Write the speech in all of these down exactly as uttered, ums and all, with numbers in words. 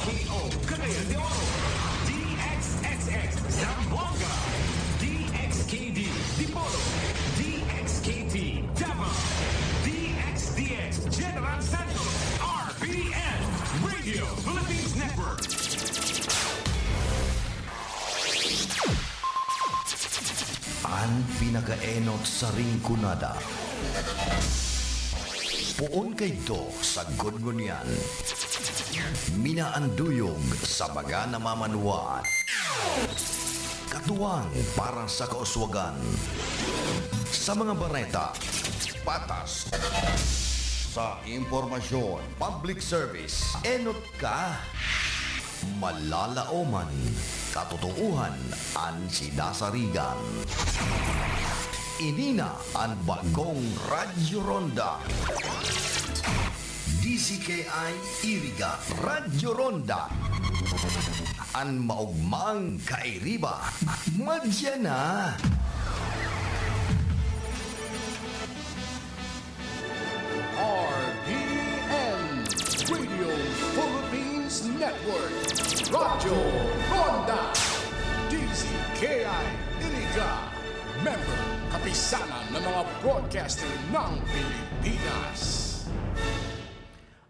K O, Cagayan de Oro, D X S X, Zamboanga, D X K D, Dipolog, D X K T, Davao, D X D X, General Santos, R P N, Radio Philippines Network. An pinakaenot sa Rinconada. Poon kaidto sagkod ngunyan. Minaanduyog sa mga namamanwaan. Katuwang para sa kauswagan. Sa mga bareta, patas. Sa impormasyon, public service, enot ka. Malalaoman, katotoohan an sinasarigan. Ini na an bagong Radyo Ronda. D Z K I Iriga, Radyo Ronda. An maogmang kairiba, madya na. R P N, Radio Philippines Network, Radyo Ronda, D Z K I Iriga, member, kapisanan ng mga broadcaster ng Pilipinas.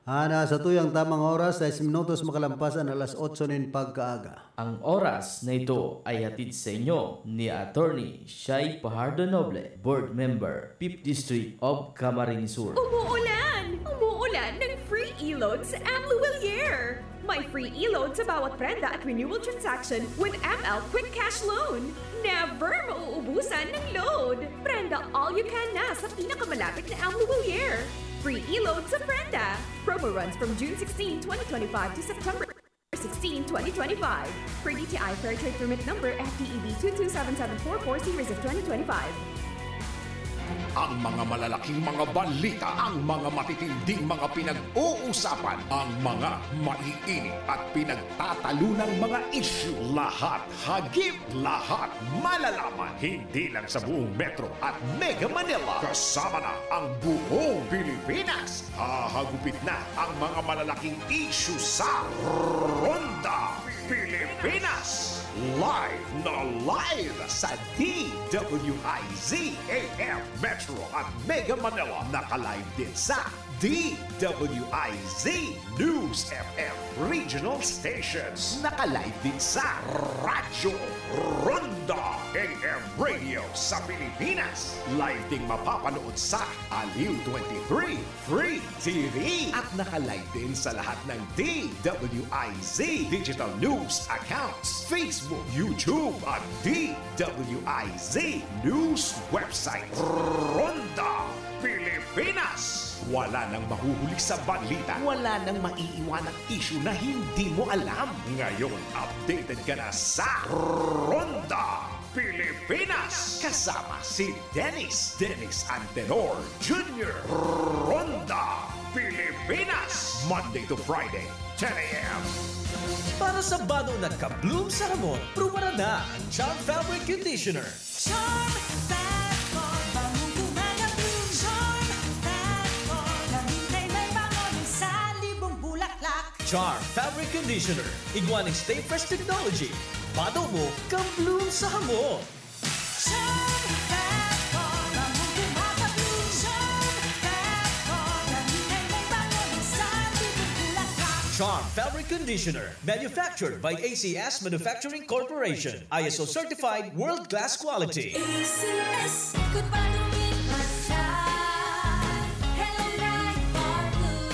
Ana sa tuyang tamang oras, sais minutos makalampas an alas otso nin pagkaaga. Ang oras na ito ay hatid sa inyo ni Attorney Shai Pajardo Noble, Board Member, Fifth District of Camarines Sur. Umuulan! Umuulan ng free e-load sa Amlo Willier! May free e-load sa bawat prenda at renewal transaction with M L Quick Cash Loan. Never mauubusan ng load! Prenda all you can na sa pinakamalapit na Amlo Willier. Free e-load sa prenda. Promo runs from June sixteen, twenty twenty-five to September sixteen, twenty twenty-five. Per D T I Fair Trade Permit Number F T E B two two seven seven four four, series of twenty twenty-five. Ang mga malalaking mga balita, ang mga matitinding mga pinag-uusapan, ang mga maiinit at pinagtatalunang mga isyu, lahat hagip, lahat malalaman, hindi lang sa buong Metro at Mega Manila, kasama na ang buong Pilipinas. Hahagupit na ang mga malalaking isyu sa Ronda Pilipinas. Live na live sa D W I Z A M Metro at Mega Manila. Naka-live din sa D W I Z News F M Regional Stations. Naka-live din sa Radyo Ronda A M Radio sa Pilipinas. Live ding mapapanood sa Aliw twenty-three Free T V. At naka-live din sa lahat ng D W I Z digital news accounts, Facebook, YouTube, at D W I Z News website. Ronda Pilipinas. Wala nang mahuhuli sa balita. Wala nang maiiwanang isyu na hindi mo alam. Ngayon, updated ka na sa Ronda Pilipinas. Kasama si Dennis, Dennis Antenor Junior. Ronda Pilipinas. Monday to Friday, ten a.m. Para sa bado na ka-bloom sa hamot, pruwara na ang Charm Fabric Conditioner. Charm Fat Core, bangong gumagabloom. Charm Fat Core, lamintay may bango ng salibong bulaklak. Charm Fabric Conditioner, igwa ning Stay Fresh Technology. Bado mo, ka-bloom sa hamot. Charm Fat Core, bangong gumagabloom. Charm Fat Core, lamintay may bango ng salibong bulaklak. Charm Fabric Conditioner, manufactured by A C S Manufacturing Corporation. I S O certified, world-class quality. A C S, good bado man siya. Hello, Pride Bar Blue.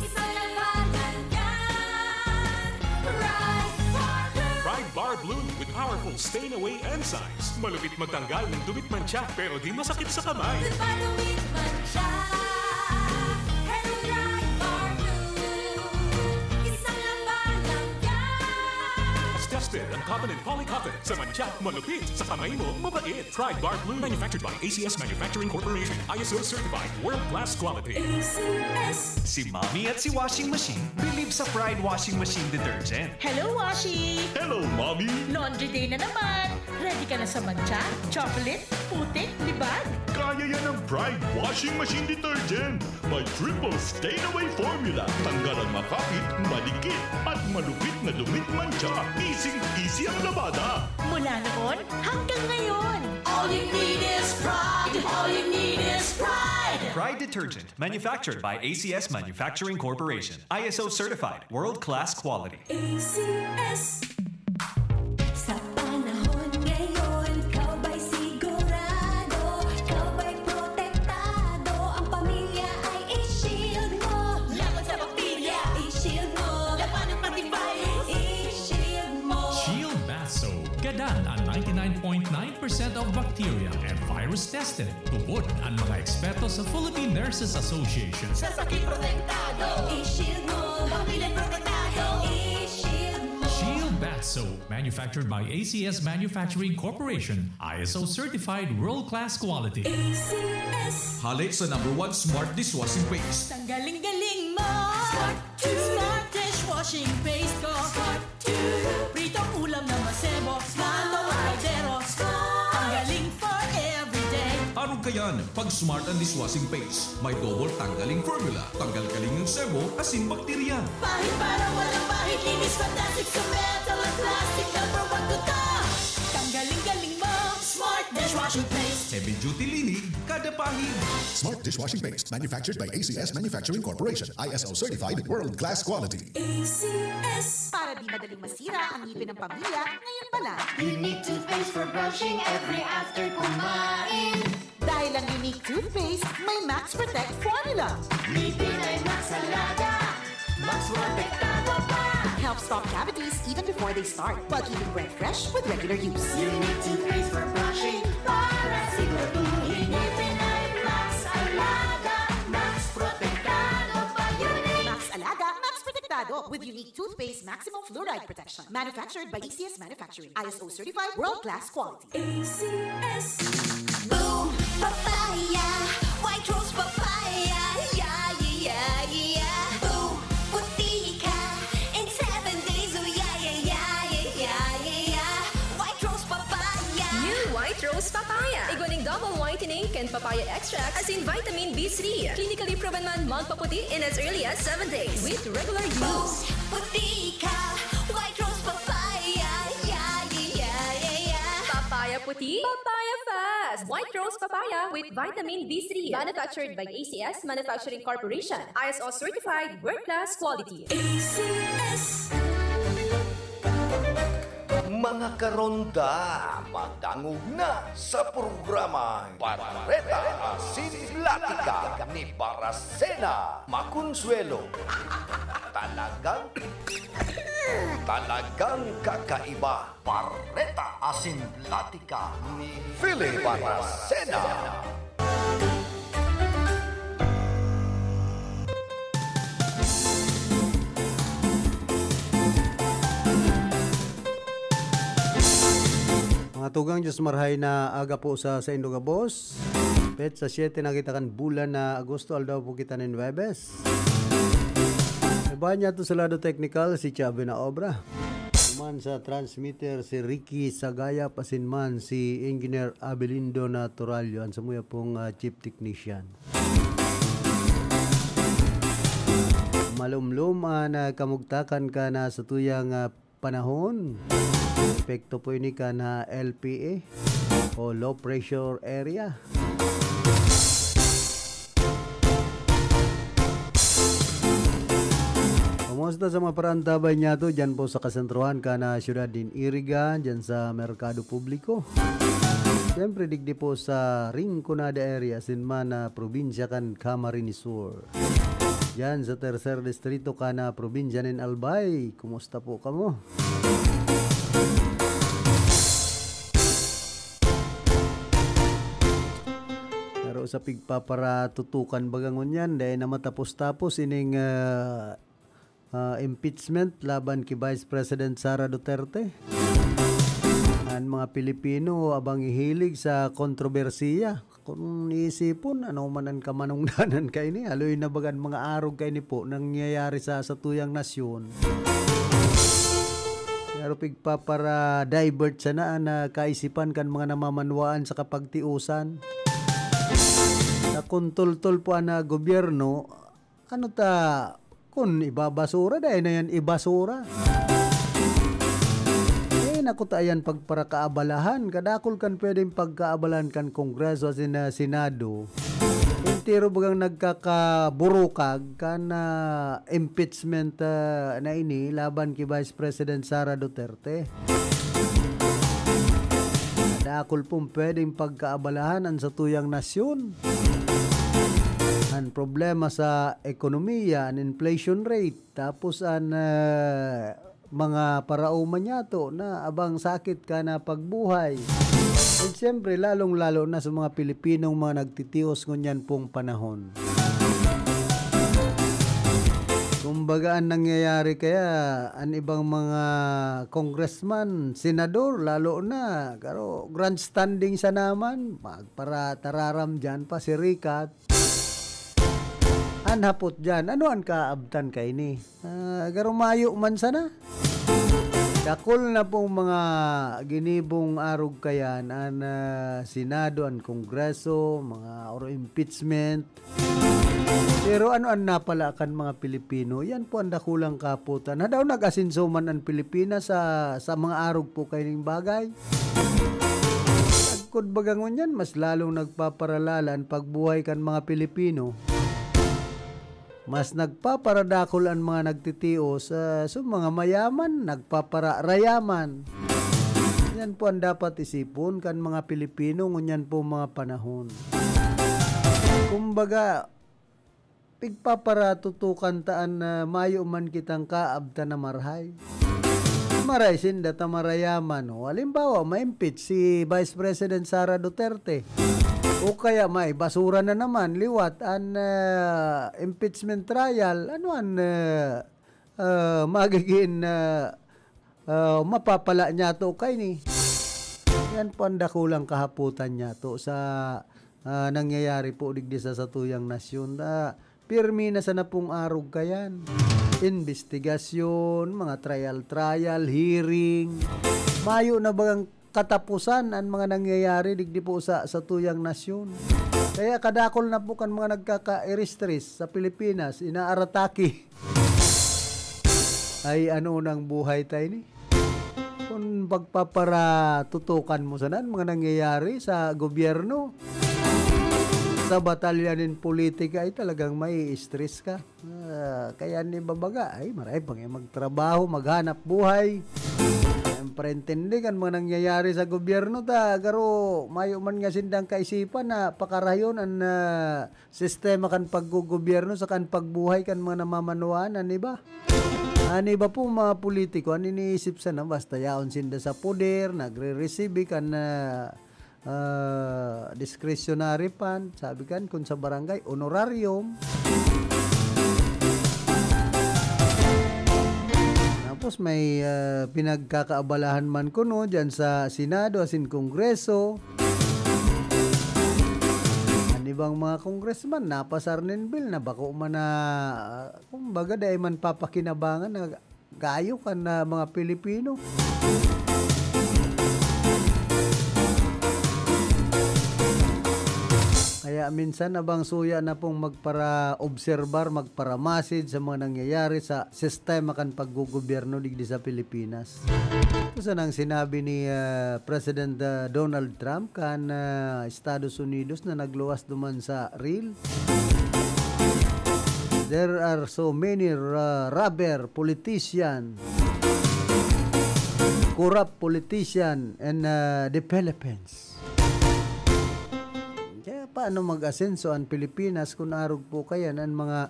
Isa lang pangalan yan. Pride Bar Blue. Pride Bar Blue with powerful stain-away enzymes. Malupit magtanggal ng dumi't mantsa, pero di masakit sa kamay. Good bado man siya. Hello, Pride Bar Blue. Isa lang pangalan yan. Just Ang cotton and poly cotton. Sa mantsa, malupit. Sa kamay mo, mabait. Pride Bar Blue. Manufactured by A C S Manufacturing Corporation. I S O certified. World class quality. A C S. Si Mommy at si Washing Machine believe sa Pride Washing Machine Detergent. Hello, Washi! Hello, Mommy! Laundry day na naman! Ready ka na sa mantsa, chocolate, putik, libag? Kaya yan ng Pride Washing Machine Detergent. May triple stain away formula. Tanggal ang makapit, madikit, at malupit na dumit mantsa. Easy-easy ang labada. Mula noon hanggang ngayon. All you need is pride. All you need is pride. Pride detergent, manufactured by A C S Manufacturing Corporation. I S O certified, world-class quality. A C S. Sa panahon ngayon, ikaw ba'y sigurado? Ikaw ba'y protektado? Ang pamilya ay i-shield mo. Laban sa bakterya, i-shield mo. Labanan pati virus, i-shield mo. Shield Bath Soap. Gadan ang ninety-nine point nine percent of bacteria and virus tested. Tubod ang mga eksperto sa Philippine Nurses Association. Sa sakit protektado, i-shield mo. Pamilya protektado, i-shield mo. Shield Bath Soap, manufactured by A C S Manufacturing Corporation, I S O certified world-class quality. A C S. Hale sa number one smart dishwashing paste. Ang galing-galing mo! Smart! Smart dishwashing paste ko! Smart! Pritong ulam na masebo, Smart! Ato kaldero, Smart! Ang galing for everyday. Arog kayan, pag Smart ang dishwashing paste, may double tanggaling formula. Tanggal kaling ng sebo, asin bakterya. Pahid para walang pahid, linis fantastic sa metal at plastic, number one ko to. Tanggaling galing mo, Smart dishwashing paste. Heavy duty linig, kada pahid. Smart dishwashing paste, manufactured by A C S Manufacturing Corporation, I S O certified, world class quality. A C S. Para di madaling masira ang ngipin ng pamilya, ngayon pa lang. Unique toothpaste for brushing every after kumain. Dahil ang Unique Toothpaste may Max Protect Formula. Ngipin ay Max Alaga, Max Protektado pa. Helps stop cavities even before they start, while keeping breath fresh with regular use. Unique Toothpaste for brushing, para siguraduhin ngipin ay Max Alaga, Max Protektado pa. Unique Max Alaga, Max Protektado with Unique Toothpaste Maximum Fluoride Protection. Manufactured by A C S Manufacturing. I S O certified, world-class quality. A C S. Boom! Papaya! White Rose Papaya! Yeah, yeah, yeah, yeah! Boom! Puti ka! In seven days, oh yeah, yeah, yeah, yeah, yeah, yeah, yeah! White Rose Papaya! New White Rose Papaya. Igwa ning double whitening kan papaya extract asin vitamin B three. Clinically proven man magpaputi in as early as seven days with regular use. Puti ka, White Rose Papaya, yeah, yeah, yeah, yeah, yeah. Papaya puti, papaya fast. White Rose Papaya with vitamin B three. Manufactured by A C S Manufacturing Corporation. I S O certified, world class quality. A C S. Mga karonda, madangog na sa programang Bareta Asin Platika ni Barasena Maconsuelo. Talagang, talagang kakaiba. Bareta Asin Platika ni Philip Barasena. Mga tugang, Diyos marhay na aga po sa saindo gabos. Petsa siyete na kita kan bulan na Agosto, aldaw po kita nin Huwebes. Iba niya to sa lado teknikal, si Chubby na obra. Duman sa transmitter, si Ricky Sagayap, asin man si Engineer Abelindo Naturalio, an samuya pong, ah, chief technician. Malumlom an, ah, kamugtakan kan, ah, satuyang, ah, panahon. Epekto po ini kan, ah, L P A o low pressure area. Kumusta sa mga parantabay niyato dyan po sa kasentrohan kan, ah, siyudad nin Iriga, dyan sa Merkado Publiko? Siyempre, digdi po sa Rinconada area, asin man, ah, probinsya kan Camarines Sur. Dyan sa tercer distrito kan, ah, probinsya nin Albay, kumusta po kamo? Pero sa pigpaparatutukan baga ngunyan, dai na matapos-tapos ining, ah, ah, impeachment laban ki Vice President Sara Duterte. An mga Pilipino abang hihilig sa kontrobersiya. Kung iisipon, ano man an kamanungdanan kaini, haloy na baga an mga arog kaini po nangyayari sa satuyang nasyon. Pero pigpapara-divert sana an, ah, kaisipan kan mga namamanwaan sa kapagtiusan. Sa kuntultol po an, ah, gobyerno, ano ta, kun ibabasura, dai na yan ibasura. Eh, naku ta yan pagparakaabalahan. Kadakul kan pwedeng pagkaabalahan kan Kongreso asin, ah, Senado. Entero bagang nagkakaburukag kan, ah, impeachment, ah, na ini laban ki Vice President Sara Duterte. Dakul pong pwedeng pagkaabalahan an satuyang nasyon. An problema sa ekonomiya, an inflation rate, tapos an, ah, mga paraoma niyato na abang sakit ka na pagbuhay. At siyempre, lalong-lalo na sa mga Pilipinong mga nagtitios ngunyan pong panahon. Kumbaga, ang nangyayari kaya, an ibang mga congressman, senador, lalo na, garo, grandstanding sa naman, magparatararam dyan pa si Ricat. An hapot dyan, ano an kaabtan kaini? Ah, garo mayo man sana. Dakul na pong mga ginibong arog kayan, an, ah, Senado, an Kongreso, mga or impeachment. Pero ano an napala kan mga Pilipino? Yan po ang dakulang kaputan. Na daw nag-asenso man ang Pilipinas sa, sa mga arog po kaining bagay. Sagkod baga ngunyan, mas lalong nagpaparalala ang pagbuhay kan mga Pilipino. Mas nagpaparadakul an mga nagtitios, ah, so mga mayaman, nagpapararayaman. Yan po ang dapat isipon kan mga Pilipino ngunyan po mga panahon. Kumbaga, pigpaparatutukan ta an, ah, mayo man kitang kaabtan na marahay. Maray sinda ta marayaman, o halimbawa, ma-impeach si Vice President Sara Duterte. O kaya may basura na naman, liwat an, ah, impeachment trial. Ano an, ah, ah, magiging, ah, ah, mapapala niyato kaini? Yan po ang dakulang kahaputan niyato sa, ah, nangyayari po digdi sa satuyang nasyon. Ah, pirmi na sana pong arog kayan. Investigasyon, mga trial-trial, hearing. Mayo na bagang katapusan an mga nangyayari digdi po sa satuyang nasyon. Kaya kadakul na po kan mga nagkaka-eristres sa Pilipinas, inaaratake. Ay, ano nang buhay tayo ni? Kung pagpaparatutukan mo sana an mga nangyayari sa gobyerno, sa batalya nin politika, ay talagang mai-stress ka. Ah, kaya ni babaga, ay, maray pa nga magtrabaho, maghanap buhay. Siyempre, intindi kan mga nangyayari sa gobyerno ta, garo, mayo man nga sindang kaisipan na pakarayon an, ah, sistema kan paggogobyerno sa kan pagbuhay kan mga namamanwaan, an iba. An iba pong mga politiko, an iniisip sana, basta yaon sinda sa poder, nagre-receive kan, ah, ah, discretionary fund, sabi kan, kung sa barangay, honorarium. Tapos may, ah, pinagkakaabalahan man kuno diyan sa Senado asin Kongreso. An ibang mga congressman, napasar nin bill na bako man na, ah, kumbaga, dai man papakinabangan na gayo kan, ah, mga Pilipino. Kaya minsan abang suya na pong magpara-obserbar, magpara-message sa mga nangyayari sa sistema kan paggogobyerno digdi sa Pilipinas. Ito sanang sinabi ni, ah, President, ah, Donald Trump kan, ah, Estados Unidos na nagluwas duman sa reel. There are so many ra-, robber politician, corrupt politician in, ah, the Philippines. Kaya paano mag-asenso an Pilipinas kung arog po kayan an mga,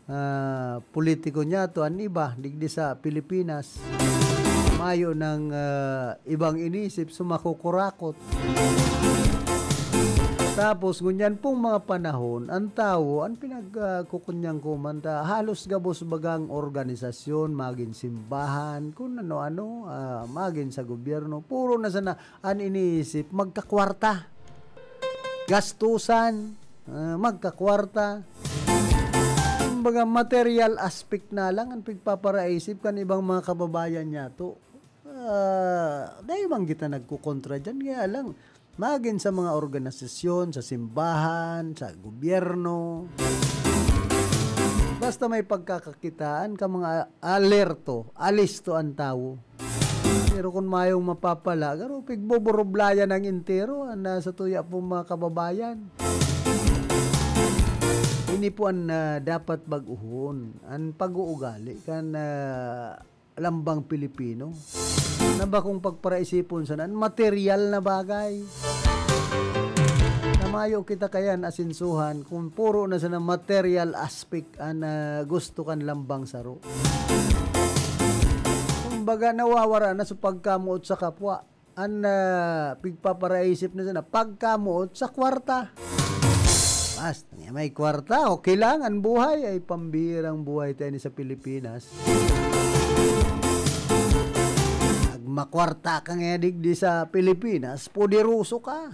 ah, politiko niyato, an iba, digdi sa Pilipinas? Mayo nang, ah, ibang inisip, sumakukurakot. Tapos, ngunyan pong mga panahon, ang tawo, ang pinagkukunyan ko man ta, halos gabos bagang organisasyon, magin simbahan, kung ano-ano, ah, magin sa gobyerno, puro na sana an iniisip, magkakwarta, gastusan, ah, magkakwarta. Kumbaga, material aspect na lang ang pigpaparaisip kan ibang mga kababayan niya to. Ah, dai man kita nagkukontra diyan, kaya lang, magin sa mga organisasyon, sa simbahan, sa gobyerno. Basta may pagkakakitaan ka, mga alerto, alisto ang tawo. Pero kung mayong mapapala, garo, pigboboroblayan ang entero, ang nasa tuya po mga kababayan. Ini po ang, ah, dapat baguhon, ang pag-uugali kan, ah, lambang Pilipino. Na bakong pagparaisipon sana, an material na bagay. Na mayo kita kayan asensuhan kung puro na sana material aspect an, ah, gusto kan lambang saro. Kumbaga, nawawara na sa pagkamoot sa kapwa. An, ah, pigpaparaisip na sana, pagkamoot sa kwarta. Basta nga may kwarta, okay lang, an buhay ay pambihirang buhay tayo ni sa Pilipinas. Pag makwarta ka nga digdi sa Pilipinas, poderoso ka.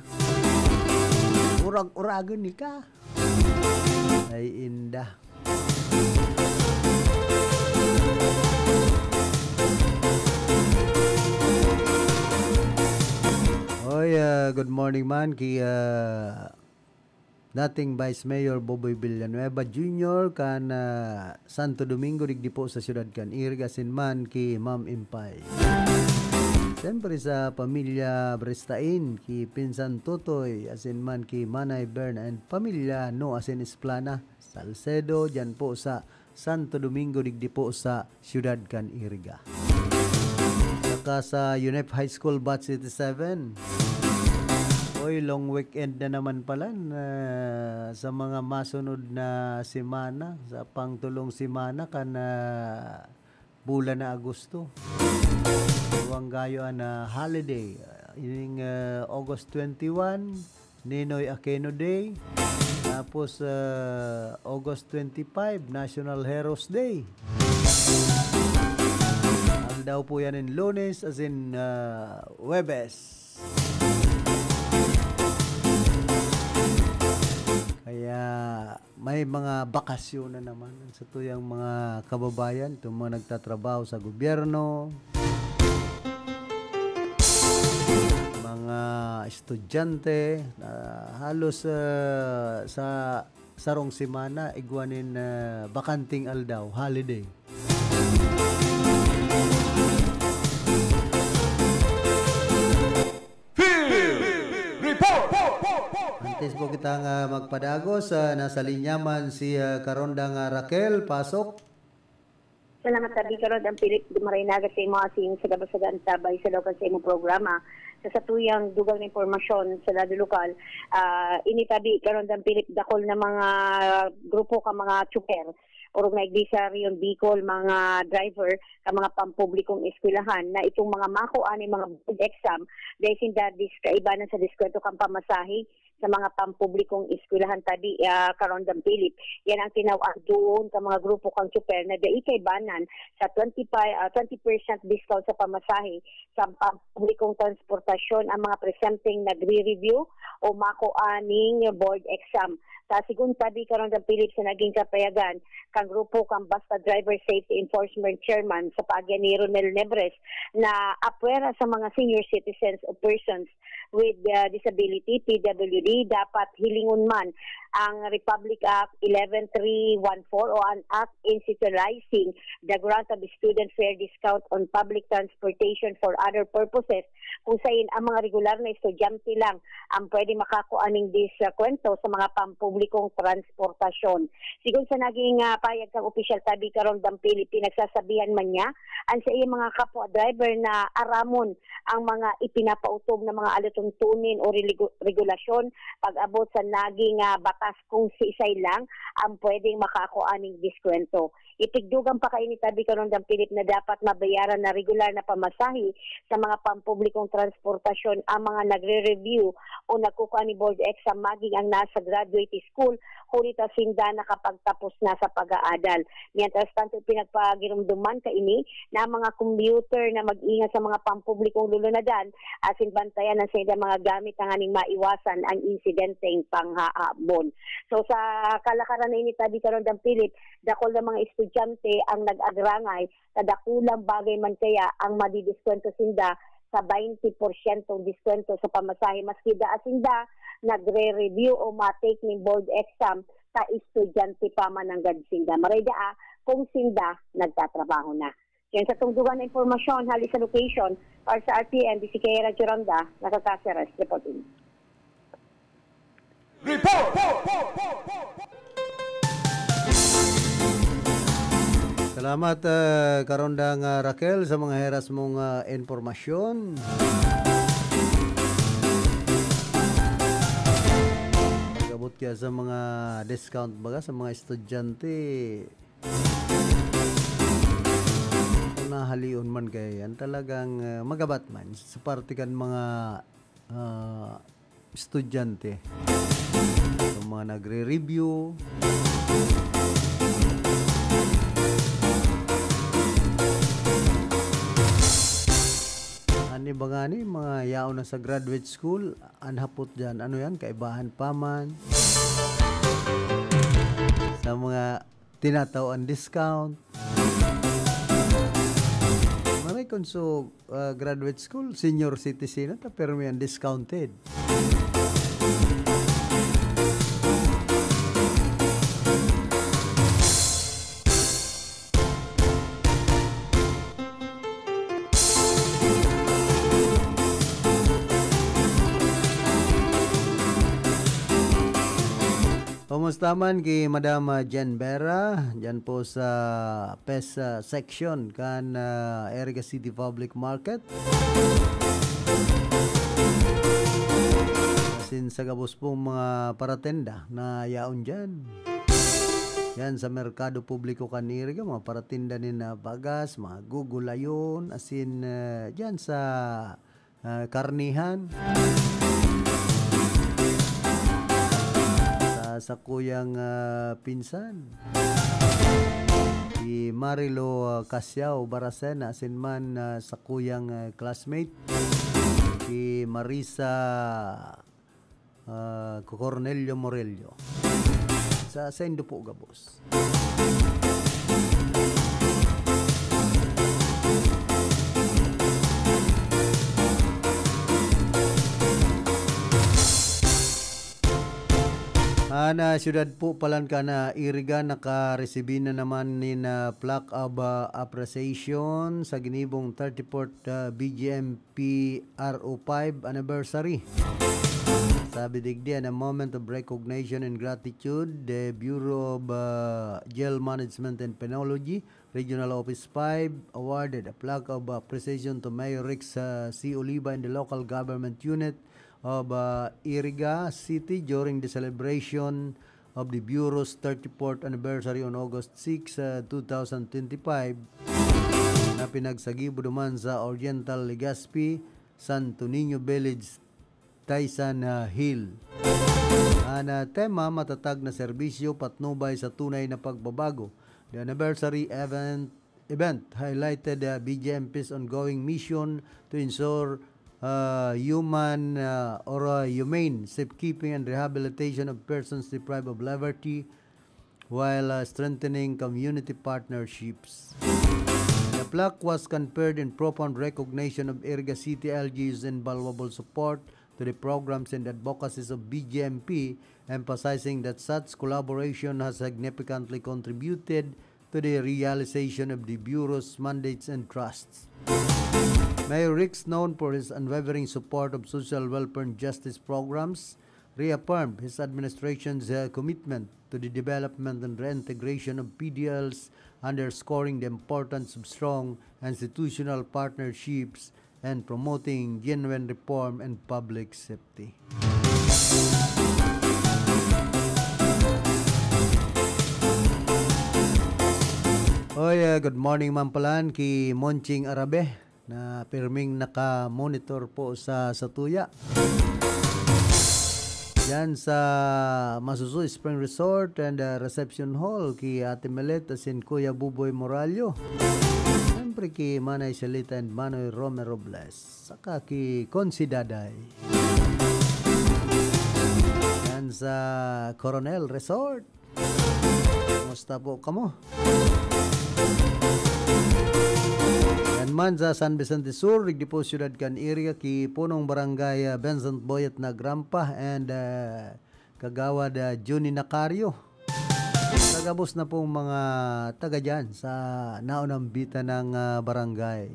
Urag-uragon ni ka. Ay, inda. Oy, ah, good morning man ki, ah, dating Vice Mayor Boboy Villanueva Junior kan, ah, Santo Domingo, digdi po sa siyudad kan Iriga, asin man ki Ma'am Impay. Siyempre sa pamilya Bristain, ki Pinsan Totoy, asin man ki Manay Bern and pamilya No asin Esplana, Salcedo, diyan po sa Santo Domingo, digdi po sa siyudad kan Iriga. Saka sa UNEP High School Batch eighty-seven. Oy, long weekend na naman pala na sa mga masunod na semana, sa pangtulong semana kan, ah, bulan na Agosto. Duwang gayo an, ah, holiday. Ining, ah, August twenty-one, Ninoy Aquino Day. Tapos, ah, August twenty-five, National Heroes Day. Aldaw po yan in Lunes, asin, ah, Huwebes. Kaya may mga bakasyon na naman sa tuyang mga kababayan, itong mga nagtatrabaho sa gobyerno, mga estudyante, ah, halos, ah, sa sarong semana, igwa nin, ah, bakanting aldaw, holiday. Field Report! Antes po kita nga magpadagos, ah, nasa linya man si, ah, Karonda nga Raquel. Pasok. Salamat, Tabi. Karon ang Philip Dumaraynaga sa imo asin sa gabos sa ganta, bay sa local sa imong programa. Sa satuyang dugang na impormasyon sa lado lokal, ah, ini, Tabi, karon ang Philip, dakol na mga grupo ka mga tsuper, orog na iglesia, Rion Bicol, mga driver ka mga pampublikong eskwelahan na itong mga mako ani mga board exam, dahil sinda dis-, kaibanan sa diskwento kang pamasahe sa mga pampublikong eskwelahan, Tabi, ah, Karondang Philip. Yan ang tinaw-an doon ka mga grupo kang tsuper na dai kaibanan sa twenty-five, ah, twenty percent discount sa pamasahe sa pampublikong transportasyon ang mga presenteng nagre-review o mako aning board exam. Sa sigun, Tabi, Karondang Philip, sa naging kapayagan kang grupo kang Basta Driver Safety Enforcement Chairman sa paagi ni Ronel Nebres na apwera sa mga senior citizens o persons with, uh, disability, P W D, dapat hilingon man ang Republic Act eleven three one four o ang Act Institutionalizing the Grant of Student Fare Discount on Public Transportation for Other Purposes, kung sain ang mga regular na estudyante lang ang pwede makakua ning diskwento sa mga pampublikong transportasyon. Sigon sa naging, ah, pahayag kang opisyal, Tabi, Karondang Philip, pinagsasabihan man niya an saiyang mga kapwa driver na aramon ang mga ipinapautob na mga alituntunin o religo-, regulasyon pag-abot sa naging, ah, batas kung siisay lang ang pwedeng makakua ning diskwento. Itigdugang pa kaini tabi, Karondang Philip, na dapat mabayaran na regular na pamasahe sa mga pampublikong transportasyon ang mga nagre-review o nagkukua ni board exam, maging ang nasa graduate school, huli ta sinda nakapagtapos na sa pag-aadal. Mientras tanto, pinagpagirumduman kaini na ang mga commuter na mag-ingat sa mga pampublikong lulunadan asin bantayan ang saindang mga gamit tanganing maiwasan ang insidenteng panghahabon. So, sa kalakaran na ini tabi, Karondang Philip, dakul na mga estudyante ang nag-agrangay sa dakulang bagay man kaya ang madidiskwento sinda sa twenty porsyento diskwento sa pamasahe, maski daa sinda nagre-review o matake ning board exam, ta estudyante pa man nanggad sinda. Maray daa kung sinda nagtatrabaho na. Yan sa tungdugan na impormasyon, hali sa location, para sa R T N, D C K Radyo Ronda, nakakaseres, reporting. Report! Salamat, ah, Karondang, ah, Raquel, sa mga heras mong, ah, impormasyon. Pag-abot kaya sa mga discount baga sa mga estudyante, kung nahalion man kaya yan, talagang, ah, magabat man sa parte kan mga, ah, estudyante. Yung mga nagre-review. Ano ba nga ni, mga yaon na sa graduate school, an hapot dyan, ano yan, kaibahan pa man sa mga tinatao an discount. Maray kon so, ah, graduate school, senior citizen na ta, pero may discounted. Kumusta man ki Madam, ah, Jen Vera, dyan po sa pest, ah, section kan, ah, Iriga City Public Market. Asin sa gabos pong mga paratenda na yaon dyan. Yan sa merkado publiko kan Iriga, mga paratinda nin, ah, bagas, mga gugulayon, asin, ah, dyan sa ah, karnihan. Sa sakuyang, ah, pinsan, si Marilo, ah, Casiao Baracena, asin man, ah, sakuyang, ah, classmate, si Marisa ah, Cornelio Morello. Sa saindo po gabos. An, ah, siyudad po palan kan, ah, Iriga nakaresibi na naman nin, ah, plaque of, ah, appreciation sa ginibong thirty-fourth, ah, B G M P R O five anniversary. Sabi digdi, "And a moment of recognition and gratitude, the Bureau of, uh, Jail Management and Penology, Regional Office five, awarded a plaque of appreciation to Mayor Rex, uh, C. Oliva and the local government unit of, uh, Iriga City during the celebration of the Bureau's thirty-fourth anniversary on August six, uh, two thousand twenty-five, na pinagsagibo duman sa Oriental Legazpi, Santo Niño Village, Taysan, uh, Hill." An, uh, tema, "Matatag na serbisyo, patnubay sa tunay na pagbabago." The anniversary event event highlighted the B G M P's ongoing mission to ensure, uh, human, uh, or, uh, humane safekeeping and rehabilitation of persons deprived of liberty while, uh, strengthening community partnerships. The plaque was conferred in profound recognition of Iriga City L G U's invaluable support to the programs and advocacies of B G M P, emphasizing that such collaboration has significantly contributed to the realization of the Bureau's mandates and trusts. Mayor Rex, known for his unwavering support of social welfare and justice programs, reaffirmed his administration's, uh, commitment to the development and reintegration of P D Ls, underscoring the importance of strong institutional partnerships and promoting genuine reform and public safety. Oy, uh, good morning man palan ki Monching Arabe na pirming naka-monitor po sa, sa tuya. Diyan sa Masusu Spring Resort and, uh, Reception Hall ki Ate Melet asin Kuya Buboy Morallo. Siyempre ki Manay Salita and Manoy Rome Robles. Saka ki Consi Daday. Yan sa Coronel Resort. Kumusta po kamo? Yan man sa San Vicente Sur, digdi po siyudad kan Iriga, ki punong barangay, ah, Vincent Boyet Nagrampa and, ah, Kagawad, ah, Junie Nacario. Sa gabos na pong mga taga dyan sa naunang bitan ng, ah, barangay.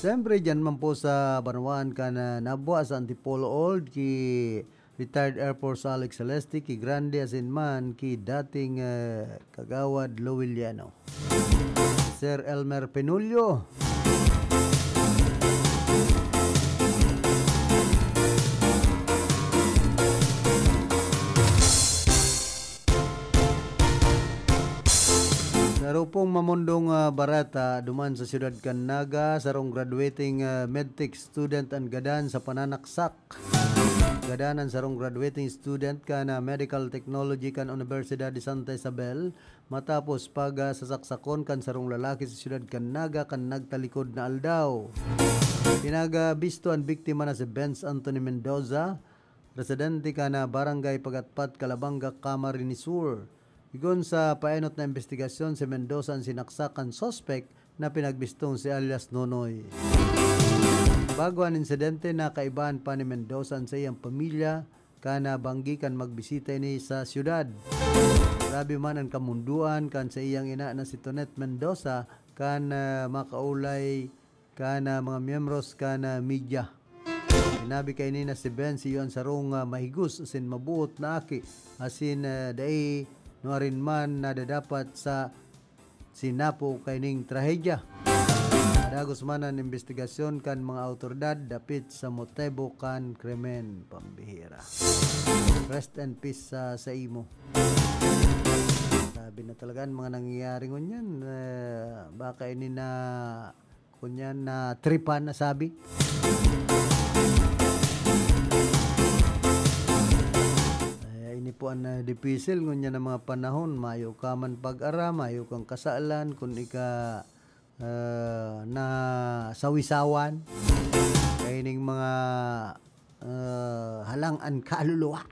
Siyempre, dyan man po sa banwaan kan, ah, Nabua, sa Antipolo Old, ki retired Air Force Alex Celeste, ki Grande asin man ki dating, eh, Kagawad Loweliano. Sir Elmer Penulio. Saro pong mamundong, ah, bareta duman sa siyudad kan Naga, sarong graduating, ah, medtech student an gadan sa pananaksak. Gadan an sarong graduating student kan, ah, Medical Technology kan Universidad de Santa Isabel matapos pag, ah, sasaksakon kan sarong lalaki sa siyudad kan Naga kan nagtalikod na aldaw. Pinagabisto an biktima na si Benz Anthony Mendoza, residente kan, ah, Barangay Pagatpat, Calabanga, Camarines Sur. Igon sa paenot na imbestigasyon, si Mendoza an sinaksak kan suspek na pinagbistong si alias Nonoy. Bago an insidente, nakaibahan pa ni Mendoza an saiyang pamilya, kan nabanggi kan magbisita ini sa siyudad. Grabe man an kamundoan kan saiyang ina na si Tonet Mendoza kan, ah, makaulay kan, ah, mga miyembros kan, ah, media. Sinabi kaini na si Benz iyo an sarong, ah, mahigos asin mabuot na aki, asin, ah, dai nuarin man nadadapat sa sinapo kaining trahedya. Dagos man an imbestigasyon kan mga awtoridad dapit sa motibo kan krimen. Pambihira. Rest and peace sa, sa imo. Sabi na talaga ang mga nangyayari ngunyan, eh, baka ini na, kunyan na tripan na sabi. Eh, ini po ang, ah, dipisil ngunyan na mga panahon. Mayo ka man pag-ara, mayo kang kasalan, kun ika, ah, nasawisawan kaining mga, ah, halang an kaluluwa.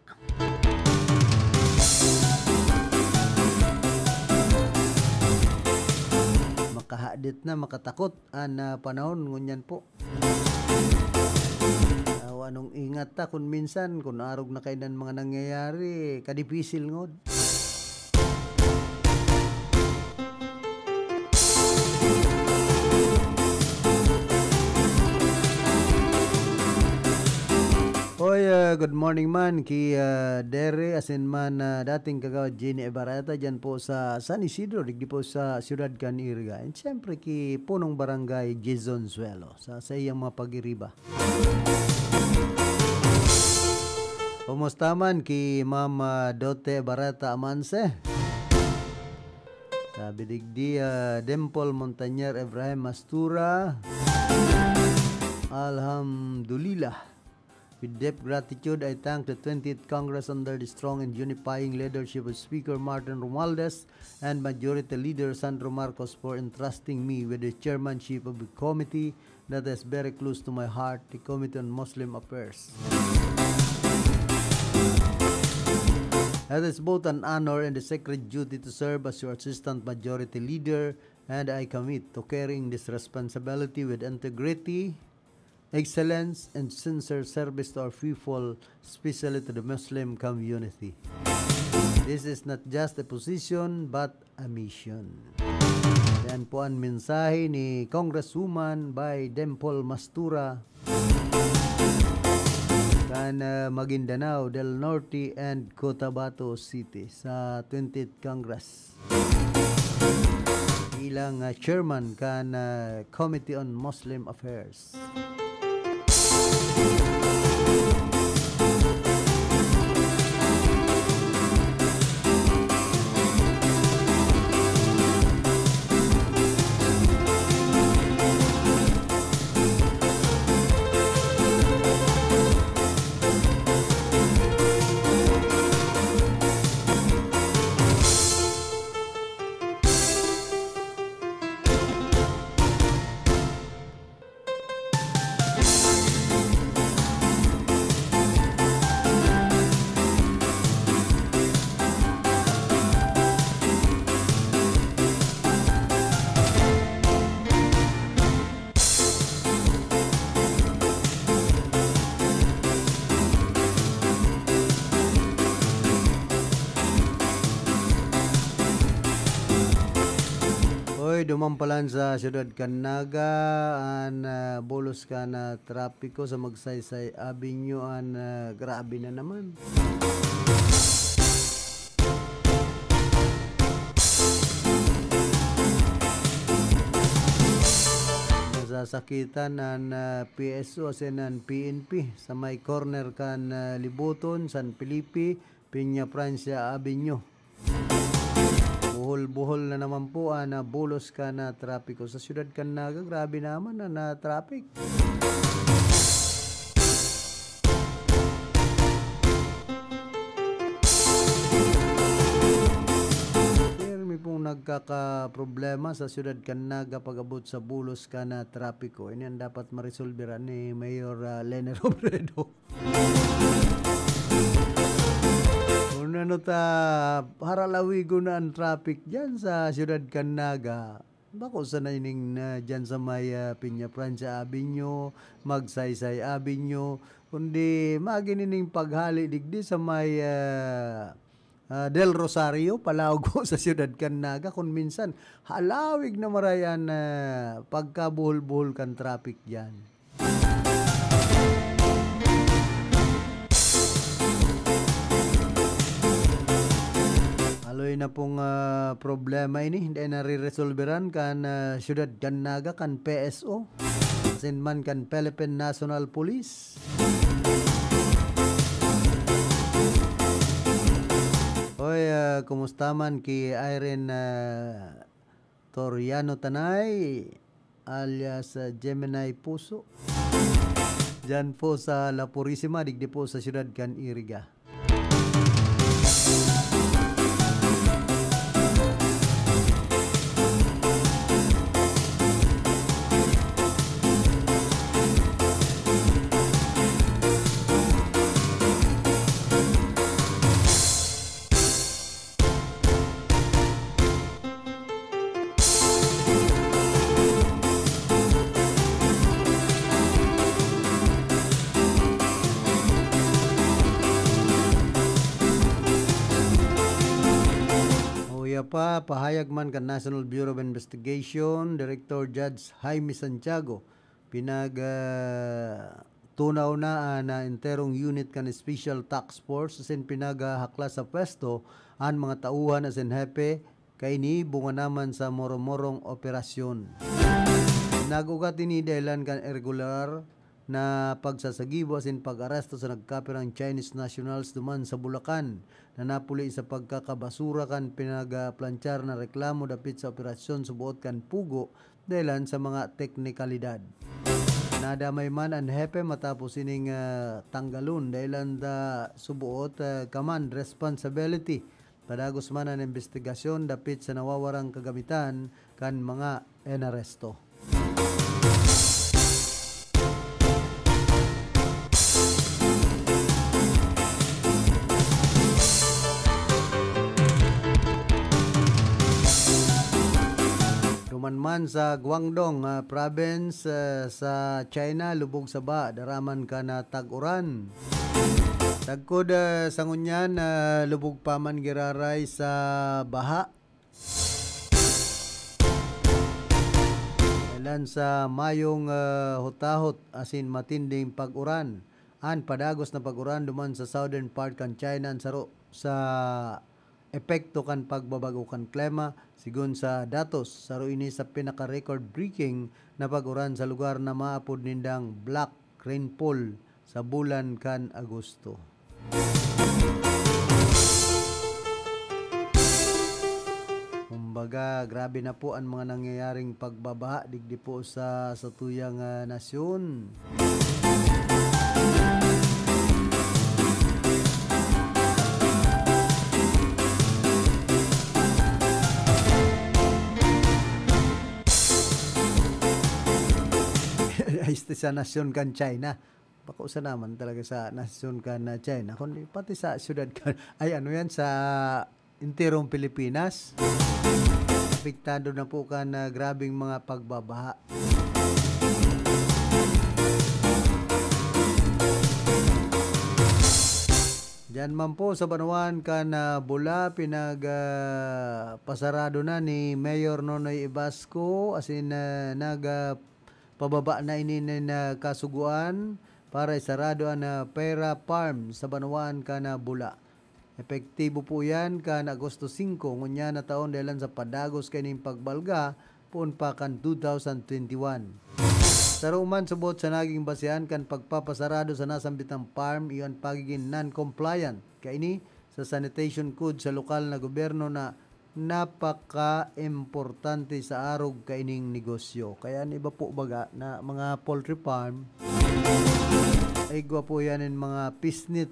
Makahadit na, makatakot an, ah, panahon ngunyan po. Awa nung ingat ta kun minsan, kun arog na kainan mga nangyayari, kadipisil ngod. Oy, ah, good morning man ki, ah, Dere, asin man, ah, dating kagawad Jenny Ebarata dyan po sa San Isidro, digdi po sa siyudad kan Iriga. And siyempre ki punong barangay Jason Suelo sa, sa iyang mga pag-iriba. Kumusta man ki Ma'am, ah, Dote Barata Amanse? Sabi digdi, ah, Dimple Montañer, Ibrahim Mastura. Alhamdulillah. With deep gratitude, I thank the twentieth Congress under the strong and unifying leadership of Speaker Martin Romualdez and Majority Leader Sandro Marcos for entrusting me with the chairmanship of a committee that is very close to my heart, the Committee on Muslim Affairs. It is both an honor and a sacred duty to serve as your assistant majority leader, and I commit to carrying this responsibility with integrity, excellence, and sincere service to our people, especially to the Muslim community. This is not just a position, but a mission. Yan po an mensahe ni Congresswoman by Dimple Mastura kan, ah, Maguindanao del Norte and Cotabato City sa twentieth Congress bilang, ah, chairman kan, ah, Committee on Muslim Affairs. Oy, duman palan sa siyudad kan Naga, an, ah, bulos kan, ah, trapiko sa Magsaysay Avenue, an, ah, grabe na naman. Nasasakitan an, ah, P S O asin an P N P sa may corner kan, ah, Liboton, San Felipe, Peña Francia Avenue. Buhol-buhol na naman po an, ah, bulos kan, ah, trapiko sa siyudad kan Naga. Grabe naman an, ah, traffic. Pirmi pong nagkakaproblema sa siyudad kan Naga pag-abot sa bulos kan, ah, trapiko. Ini an dapat maresolberan ni Mayor, ah, Leni Robredo. Kung ano ta, haralawigon na an traffic diyan sa siyudad kan Naga. Bako sana ining na diyan sa may, ah, Peña Francia Avenue, Magsaysay Avenue, kundi magin ining paghali digdi sa may, ah, ah, Del Rosario, palaog sa siyudad kan Naga. Kun minsan, halawig na maray an, ah, pagkabuhol-buhol kan traffic diyan. Haloy na pong, ah, problema ini, dai nare-resolberan kan, ah, siyudad kan Naga, kan P S O, asin man kan Philippine National Police. Hoy, ah, kumusta man ki Irene, ah, Toriano Tanay, alias, ah, Gemini Puso? Diyan po sa La Purisima, digdi po sa siyudad kan Iriga. Uya pa, pahayag man kan National Bureau of Investigation Director Judge Jaime Santiago, pinag, ah, tunaw na an, ah, enterong unit kan Special Task Force asin pinaghahaklas sa pwesto an mga tauhan asin hepe kaini bunga naman sa moro-morong operasyon. Nag-ugat ini dahelan kan irregular na pagsasagibo asin pag-aresto sa nagkapirang Chinese nationals duman sa Bulacan na napuli sa pagkakabasura kan pinagplanchar na reklamo dapit sa operasyon suboot kan pugo dahelan sa mga teknikalidad. Nadamay man an hepe matapos ining, ah, tanggalon dahelan ta suboot, ah, command responsibility. Padagos man an imbestigasyon dapit sa nawawarang kagamitan kan mga inaresto. Duman man sa Guangdong, ah, province, ah, sa China, lubog saba, daraman kan, ah, tag-uran. Sagkod, ah, sa ngunyan, ah, lubog pa man giraray sa baha. Yan sa mayong, ah, hutahot asin matinding pag-uran. An padagos na pag-uran duman sa southern part kan China an saro sa epekto kan pagbabag-o kan klima. Sigon sa datos, saro ini sa pinaka-record-breaking na pag-uran sa lugar na maapod nindang black rainfall sa bulan kan Agosto. Kumbaga, grabe na po an mga nangyayaring pagbabaha digdi po sa satuyang, ah, nasyon. Ay, este sa nasyon kan China. Bako sa naman talaga sa nasyon kan, ah, China, kundi pati sa syudad kan, ay, ano yan, sa enterong Pilipinas. Apektado na po kan, ah, grabeng mga pagbabaha. Diyan man po sa banwaan kan, ah, Bula, pinag, ah, pasarado na ni Mayor Nonoy Ibasco, asin, ah, nag, ah, pababa na ini nin, ah, kasugoan para isarado an, ah, Pera Farm sa banwaan kan, ah, Bula. Epektibo po iyan kan Agosto singko, ngunyan na taon, dahelan sa padagos kaining pagbalga poon pa kan two thousand twenty-one. Saro man subot sa naging basehan kan pagpapasarado sa nasambitang farm, iyo an pagigin non-compliant kaini sa sanitation code sa lokal na gobyerno na napaka-importante sa arog kaining negosyo. Kaya an iba po baga na mga poultry farm, igwa po yan in mga pisnit,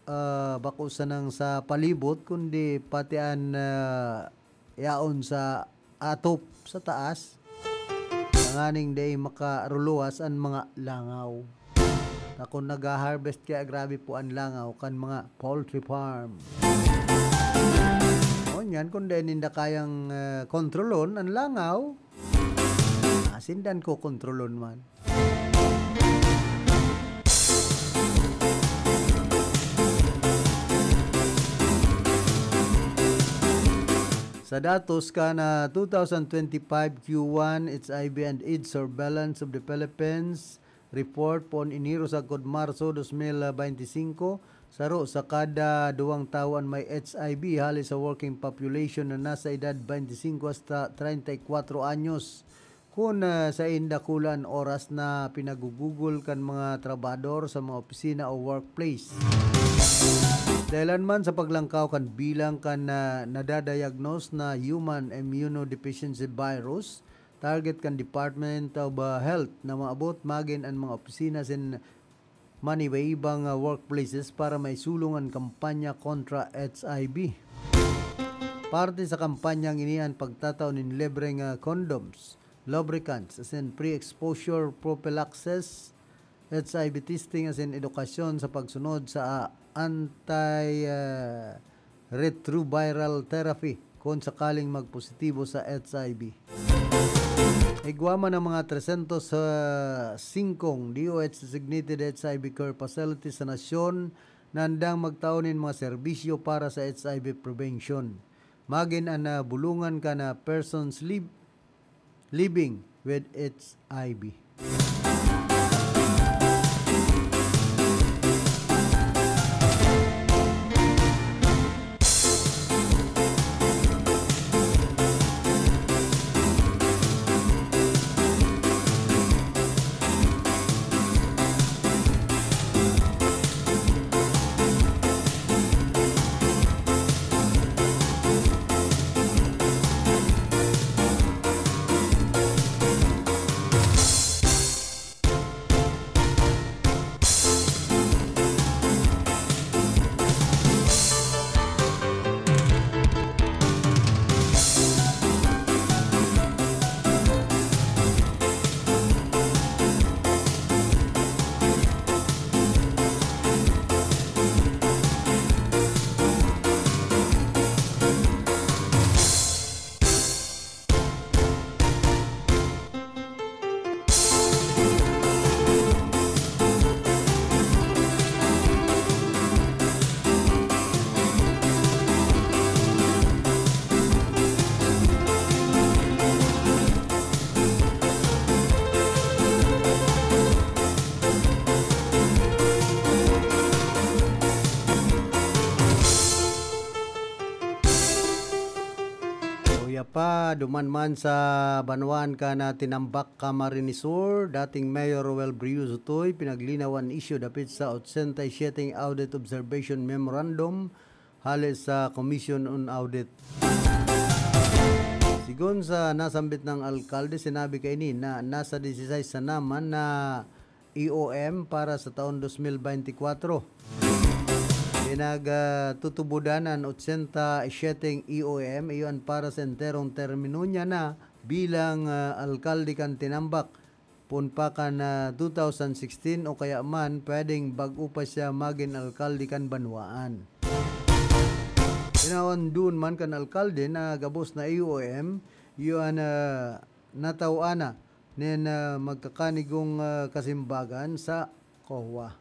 ah, bako sanang sa palibot, kundi pati an, ah, yaon sa atop, sa taas, tanganing dai makaruluwas an mga langaw. Na kung nag-harvest kaya, grabe po an langaw kan mga poultry farm. O, yan, kung dai ninda kayang, eh, kontrolon an langaw, asin dan ko kontrolon man. Sa datos kan, ah, two thousand twenty-five Q one H I V and AIDS Surveillance of the Philippines Report poon Enero sagkod Marso dos mil beinti singko, saro sa kada duwang tawo an may H I V hali sa working population na nasa edad beinti singko hasta treinta y cuatro anyos. Kun, ah, saen dakula an oras na pinagugugol kan mga trabahador sa mga opisina o workplace. Dahelan man sa paglangkaw kan bilang kan, ah, nadadiagnose na human immunodeficiency virus, target kan Department of, ah, Health na maabot magin an mga opisina sin maniba-ibang, ah, workplaces para maisulong an kampanya kontra H I V. Parte sa kampanyang ini an pagtatao nin libreng, ah, condoms, lubricants, asin pre-exposure prophylaxis, H I V testing, asin edukasyon sa pagsunod sa, ah, anti, ah, retroviral therapy kun sakaling magpositibo sa H I V. Igwa man ang mga tresentos singkong D O H designated H I V care facilities sa nasyon na handang magtao nin mga serbisyo para sa H I V prevention. Magin an, ah, bulungan kan, ah, persons live living with H I V. Paduman man sa banwaan kan Tinambac, Camarines Sur, dating Mayor Roel Brioso Tuy pinaglinaw an isyu dapit sa ochenta y siyete audit observation memorandum hale sa Commission on Audit. Sigon sa nasambit na alkalde, sinabi kaini na nasa disisais sana man na E O M para sa taon dos mil beintikwatro. Pinagtutubodan an ochenta y siyete E O M, iyo an para sa enterong termino niya na bilang, ah, alkalde kan Tinambac, poon pa kan, ah, two thousand sixteen o kaya man pwedeng bag-o pa siya magin alkalde kan banwaan. Tinawan duon man kan alkalde na gabos na E O M, iyo an, ah, nataw-an na nin, ah, magkakanigong, ah, kasimbagan sa COA.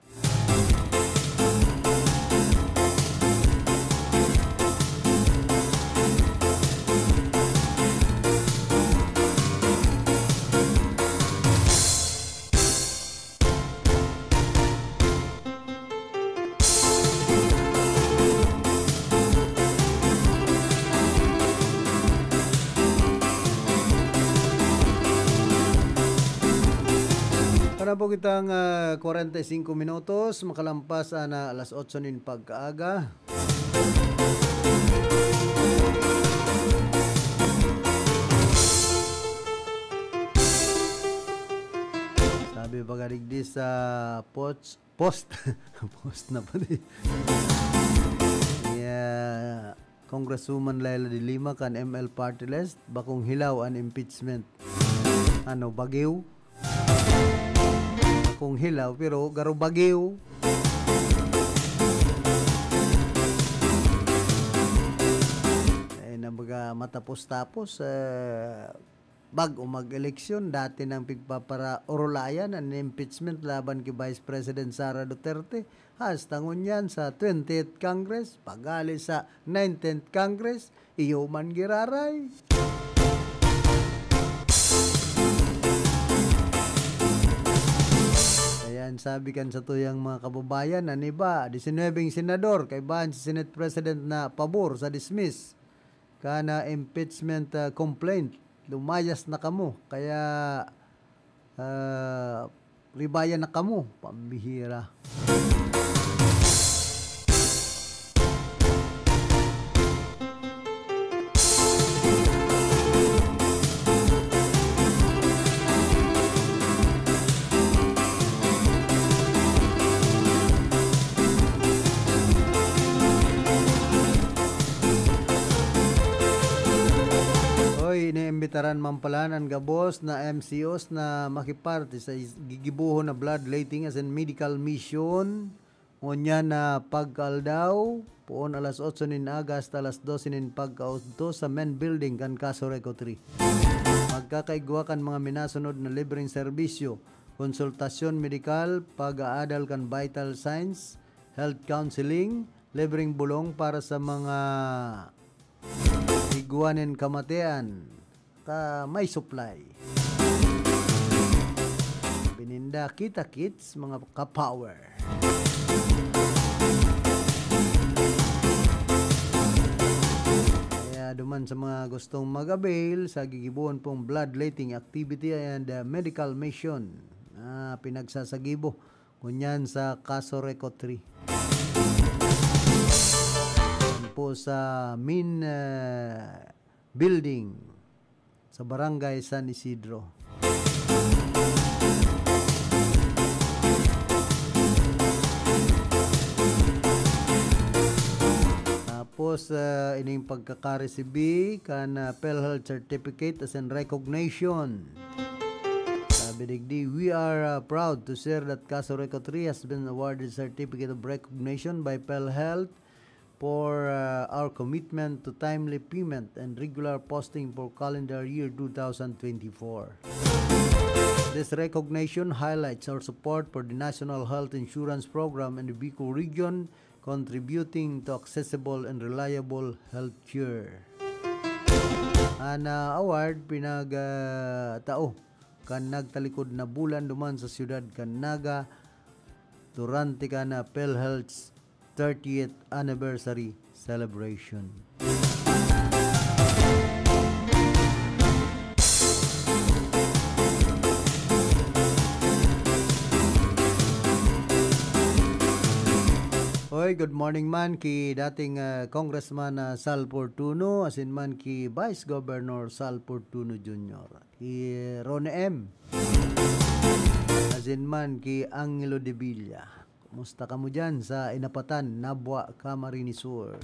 Para po kitang, ah, kwarenta y singko minutos, makalampas ana alas otso nin pagkaaga. Sabi pa digdi sa pots-, post, post na pala eh. Yeah. Congresswoman Leila de Lima kan M L Party List, bakong hilaw an impeachment. Ano, bagiw? Bakong hilaw, pero garo bagiw. Eh, na baga matapos-tapos, eh, bag-o mag-eleksyon, dati nang pigpaparaorolayan an impeachment laban ki Vice President Sara Duterte. Hasta ngunyan sa twentieth Congress, paghale sa nineteenth Congress, iyo man giraray. Ayan, sabi kan satuyang mga kababayan, an iba, disinwebeng senador, kaibahan si Senate President na pabor sa dismiss. Kana impeachment, ah, complaint, lumayas na kamo. Kaya, ah, ribaya na kamo, pambihira. Hoy, iniimbitaran man pala an gabos na M C Os na makiparte sa is-, gigibohon na bloodletting asin medical mission. Ngunyan na pagkaaldaw, poon alas otso nin aga hasta alas dose nin pagkaudto sa main building kan Casureco three. Magkakaigwa kan mga minasunod na libreng serbisyo, konsultasyon medikal, pag-aadal kan vital signs, health counseling, libreng bulong para sa mga igwa nin kamatian, ka may supply. Bininda kita kits, mga ka-power. Kaya duman sa mga gustong mag-avail sa gigibohon pong bloodletting activity and, uh, medical mission na pinagsasagibo ngunyan sa Casureco three. Yan po sa main, uh, building sa Barangay San Isidro. Tapos, ah, ining pagkakaresibi kan, ah, PhilHealth Certificate asin Recognition. Sabi digdi, "We are, ah, proud to share that Casureco three has been awarded Certificate of Recognition by PhilHealth for, uh, our commitment to timely payment and regular posting for calendar year two thousand twenty-four. This recognition highlights our support for the National Health Insurance Program in the Bicol region, contributing to accessible and reliable healthcare." An, uh, award pinag, uh, tao kan nagtalikod na bulan duman sa siyudad kan Naga durante kan, uh, PhilHealth's thirtieth anniversary celebration. Good morning man ki dating, ah, Congressman, ah, Sal Fortuno, asin man ki Vice Governor Sal Fortuno Junior, ki Ronnie M, asin man ki Angelo de Villa. Kumusta kamo diyan sa Inapatan, Nabua, Camarines Sur?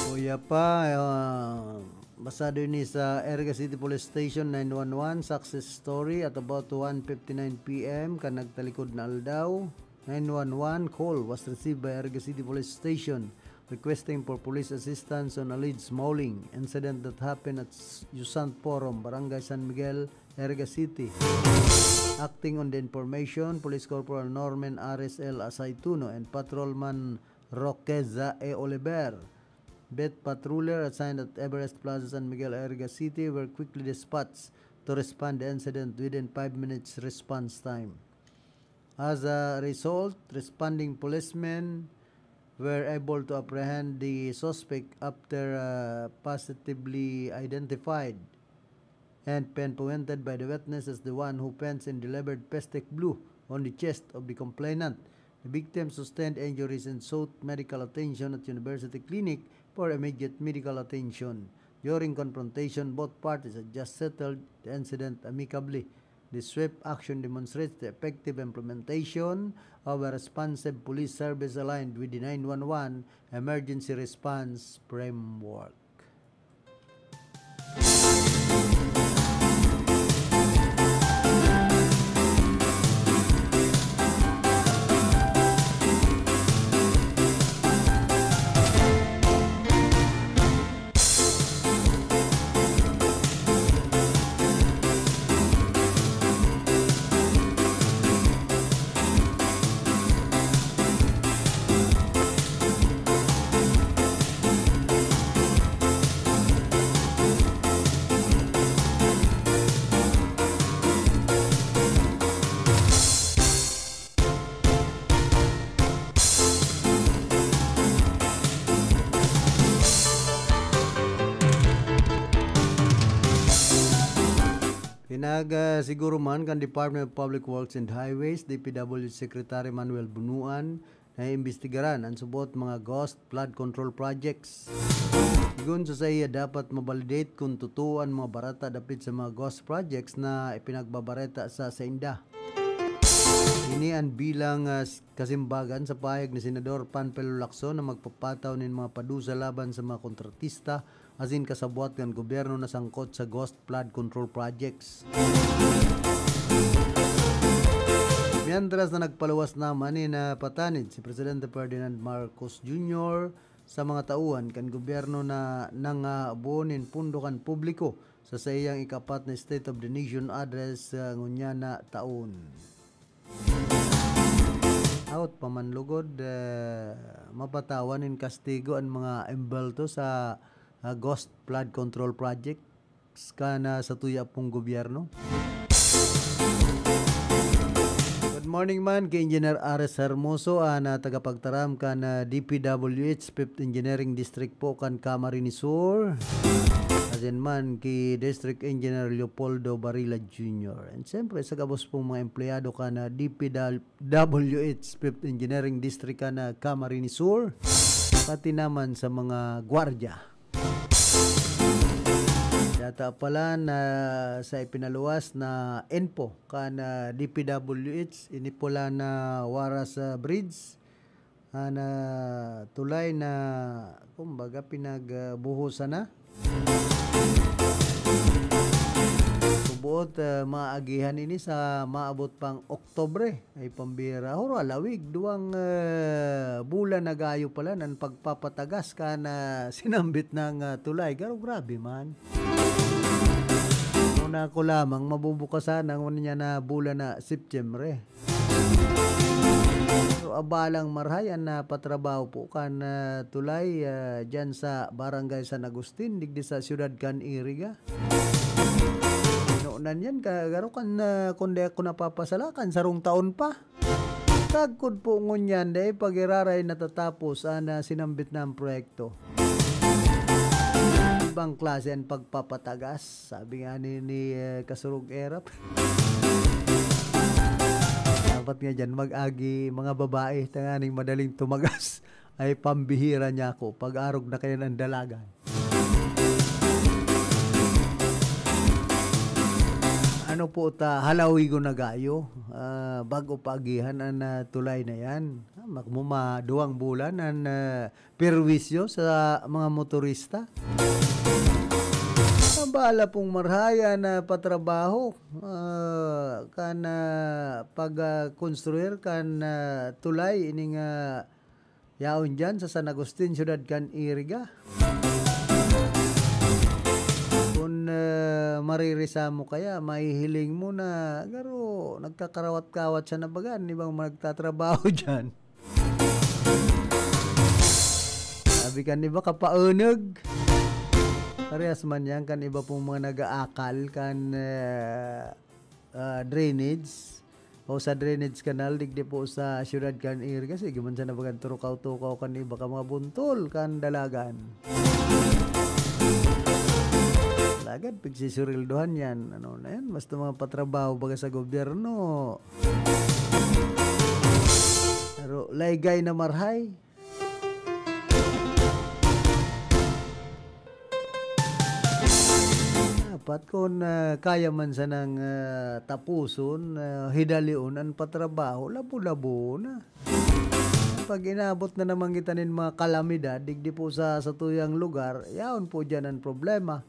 Kuya pa, ah, basado ini sa Iriga City Police Station, nine one one, success story. At about one fifty-nine P M, kan nagtalikod na aldaw, nine one one call was received by Iriga City Police Station requesting for police assistance on alleged mauling incident that happened at S-, Yusant Forum, Barangay San Miguel, Iriga City. Acting on the information, Police Corporal Norman Ares L. Asaituno and Patrolman Roqueza E. Oliver, Beth Patruller assigned at Everest Plaza, San Miguel, Iriga City, were quickly dispatched to respond the incident within five minutes response time. As a result, responding policemen were able to apprehend the suspect after, uh, positively identified and pinpointed by the witness as the one who pens and delivered Pestec Blue on the chest of the complainant. The victim sustained injuries and sought medical attention at University Clinic for immediate medical attention. During confrontation, both parties had just settled the incident amicably. This swift action demonstrates the effective implementation of a responsive police service aligned with the nine one one emergency response framework. Pinag, ah, siguro man kan Department of Public Works and Highways, D P W Secretary Manuel Bunuan, na imbestigaran an subot mga ghost flood control projects. Sigon sa saiya, dapat ma-validate kun totoo an mga bareta dapit sa mga ghost projects na ipinagbabareta sa sainda. Ini an bilang, ah, s-, kasimbagan sa pahayag ni Senador Panfilo Lacson na magpapataw nin mga padusa laban sa mga kontratista asin kasabwat kan gobyerno na sangkot sa ghost flood control projects. Mientras na nagpaluwas naman nin, ah, patanid si Presidente Ferdinand Marcos Junior sa mga tauhan kan gobyerno na nangabo nin pondo kan publiko sa saiyang ikapat na State of the Nation Address, ah, ngunyan na taon. Out pa man lugod, ah, mapatawan nin kastigo an mga embelto sa, ah, ghost flood control projects kan, ah, satuya pong gobyerno. Good morning man ki Engineer Ares Hermoso, an, ah, tagapagtaram kan, ah, D P W H Fifth Engineering District po kan Camarines Sur. Asin man ki District Engineer Leopoldo Barila Junior. And siyempre, sa gabos pong mga empleyado kan, ah, D P W H Fifth Engineering District kan, ah, Camarines Sur. Pati naman sa mga gwardya. Data pala na sa ipinaluwas na info kan, ah, D P W H, ini pula na Waras, ah, Bridge, ah, na tulay na, kumbaga, pinagbuhusan na. Subuot, ah, maagihan ini sa maabot pang Oktubre. Ay pambira, hura lawig, duwang, ah, bulan na gayo pala nan pagpapatagas kan, ah, sinambit na, ah, tulay. Garo grabe man. Muna ko lamang, mabubukas sana ang niya na bulan na Setyembre. Pero abalang marahay an, ah, patrabaho po kan, ah, tulay, ah, diyan sa Barangay San Agustin, digdi sa siyudad kan Iriga. Inonan yan, ka-, garo kan, ah, kung di ako napapasala, kan sarong taon pa. Sagkod po ngunyan, dai pa giraray natatapos an, ah, sinambit na proyekto. Ibang klase an pagpapatagas, sabi nga ni, ni, eh, Kasurog Erap. Dapat nga dyan mag-agi mga babae, tanganing madaling tumagas. Ay pambihira niya ako, pag-arog na kayan ang dalagan. Ano po ta, halawigon na gayo, ah, bago paagihan an, ah, tulay na yan. Ah, mak-, muma-, duwang bulan an, ah, perwisyo sa mga motorista. Abala pong marahay an, ah, patrabaho, ah, kan, ah, pag, ah, konstruir kan, ah, tulay ining, ah, yaon diyan sa San Agustin, siyudad kan Iriga. Kun, ah, maririsa mo kaya, mahihiling mo na garo nagkakarawat-kawat siya na baga an ibang mga nagtatrabaho diyan. Sabi kan iba, kapaunag. Parehas man yan kan iba pong mga nag-aakal kan, eh, ah, drainage o sa drainage canal digdi po sa siyudad kan Iriga. Sige man sana bagan turukaw-tukaw kan iba ka mga buntol kan dalagan. Lagad, pigsisureldohan yan. Ano na yan? Basta mga patrabaho baga sa gobyerno. Pero laygay na marahay. Dapat kun, ah, kaya man sanang, ah, tapuson, ah, hidalion an patrabaho, labo-labo na. Pag inabot na naman kita nin mga kalamidad, digdi po sa satuyang lugar, yaon po diyan an problema.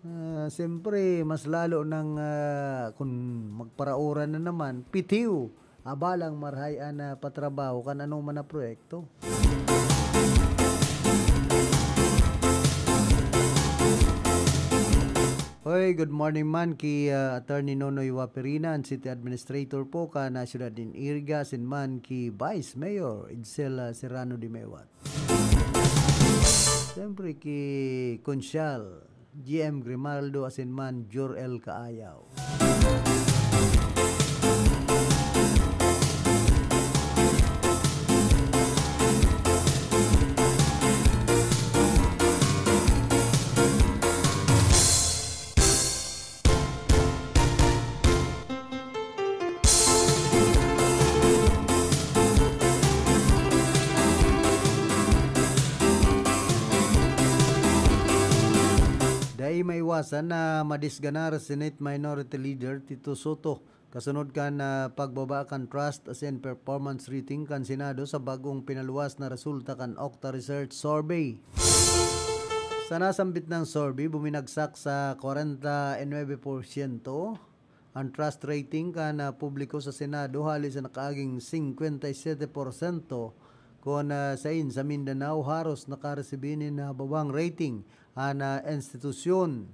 Ah, siyempre, mas lalo nang, ah, kun magparaoran na naman, pitiw, abalang marahay an, ah, patrabaho kan anoman na proyekto. Hoy, good morning man ki, ah, Attorney Nonoy Waperina, an City Administrator po kan, ah, siyudad nin Iriga, asin man ki Vice Mayor Edsel, ah, Serrano de Mewat. Siyempre, ki Konsyal G M Grimaldo asin man Jor-el Kaayaw. Dai maiwasan na madisganar si Senate Minority Leader Tito Soto kasunod kan, ah, pagbaba kan trust asin performance rating kan Senado sa bagong pinaluwas na resulta kan Octa Research Survey. Sa nasambit na survey, buminagsak sa kwarenta y nuebe porsyento an trust rating kan, ah, publiko sa Senado hali sa nakaaging singkwenta y siyete porsyento, kun, ah, sain sa Mindanao haros nakaresibi nin, ah, babang rating an, ah, institusyon.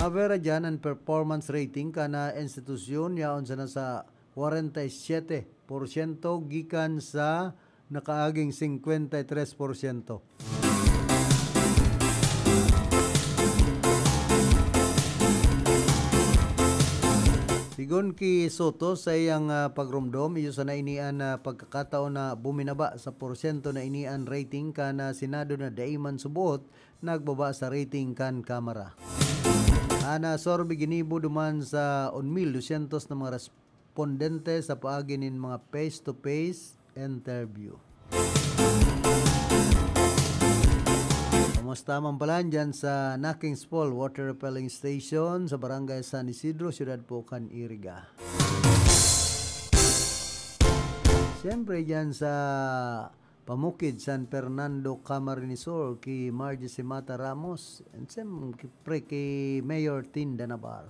Abera diyan an performance rating kan, ah, institusyon yaon sana sa kwarenta y siyete porsyento gikan sa nakaaging singkwenta y tres porsyento. Sigon ki Soto, sa iyang, ah, pagromdom, iyo sana ini an, ah, pagkakataon na buminaba sa porsyento na ini an rating kan, ah, Senado na dai man suboot nagbaba sa rating kan Kamara. An, ah, survey ginibo duman sa un mil dosyentos na mga respondente sa paagi nin mga face-to-face interview. Kumusta man pala dyan sa Naking's Fall Water Refilling Station sa Barangay San Isidro, siyudad po kan Iriga? Siyempre, dyan sa Pamukid, San Fernando, Camarines Sur, ki Margie Simata Ramos, and siyempre ki Mayor Tinda Navar.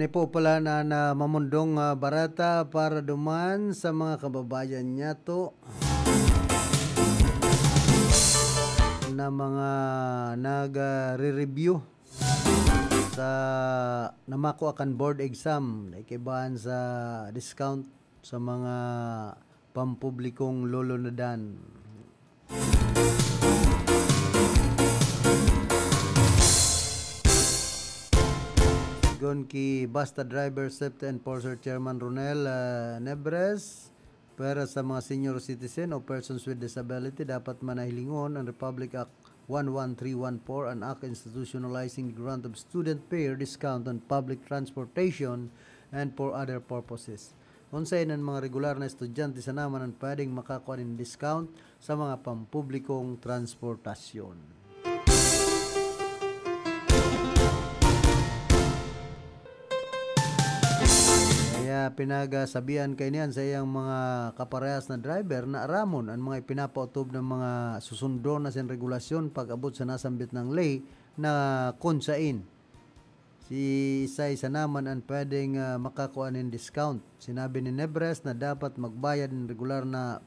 Ito pala na, na mamundong, ah, bareta para duman sa mga kababayan niya to na mga nagre-review sa namakua kan board exam na ikibahan sa discount sa mga pampublikong lulunadan. Sigon ki Basta Driver Safety Enforcer Chairman Ronel, ah, Nebres, para sa mga senior citizen o persons with disability, dapat manahilingon ang Republic Act one one three one four, an Act institutionalizing the grant of student fare discount on public transportation and for other purposes. Unsay nan mga regular na estudyante sana man ang pwedeng makakua nin discount sa mga pampublikong transportasyon? Kaya pinagasabihan kaini an saiyang mga kaparehas na driver na aramon an mga ipinapautob na mga susundon na sin regulasyon pag-abot sa nasambit nang ley na kun sain si isay sana man an pwedeng, ah, makakua nin discount. Sinabi ni Nebres na dapat magbayad nin regular na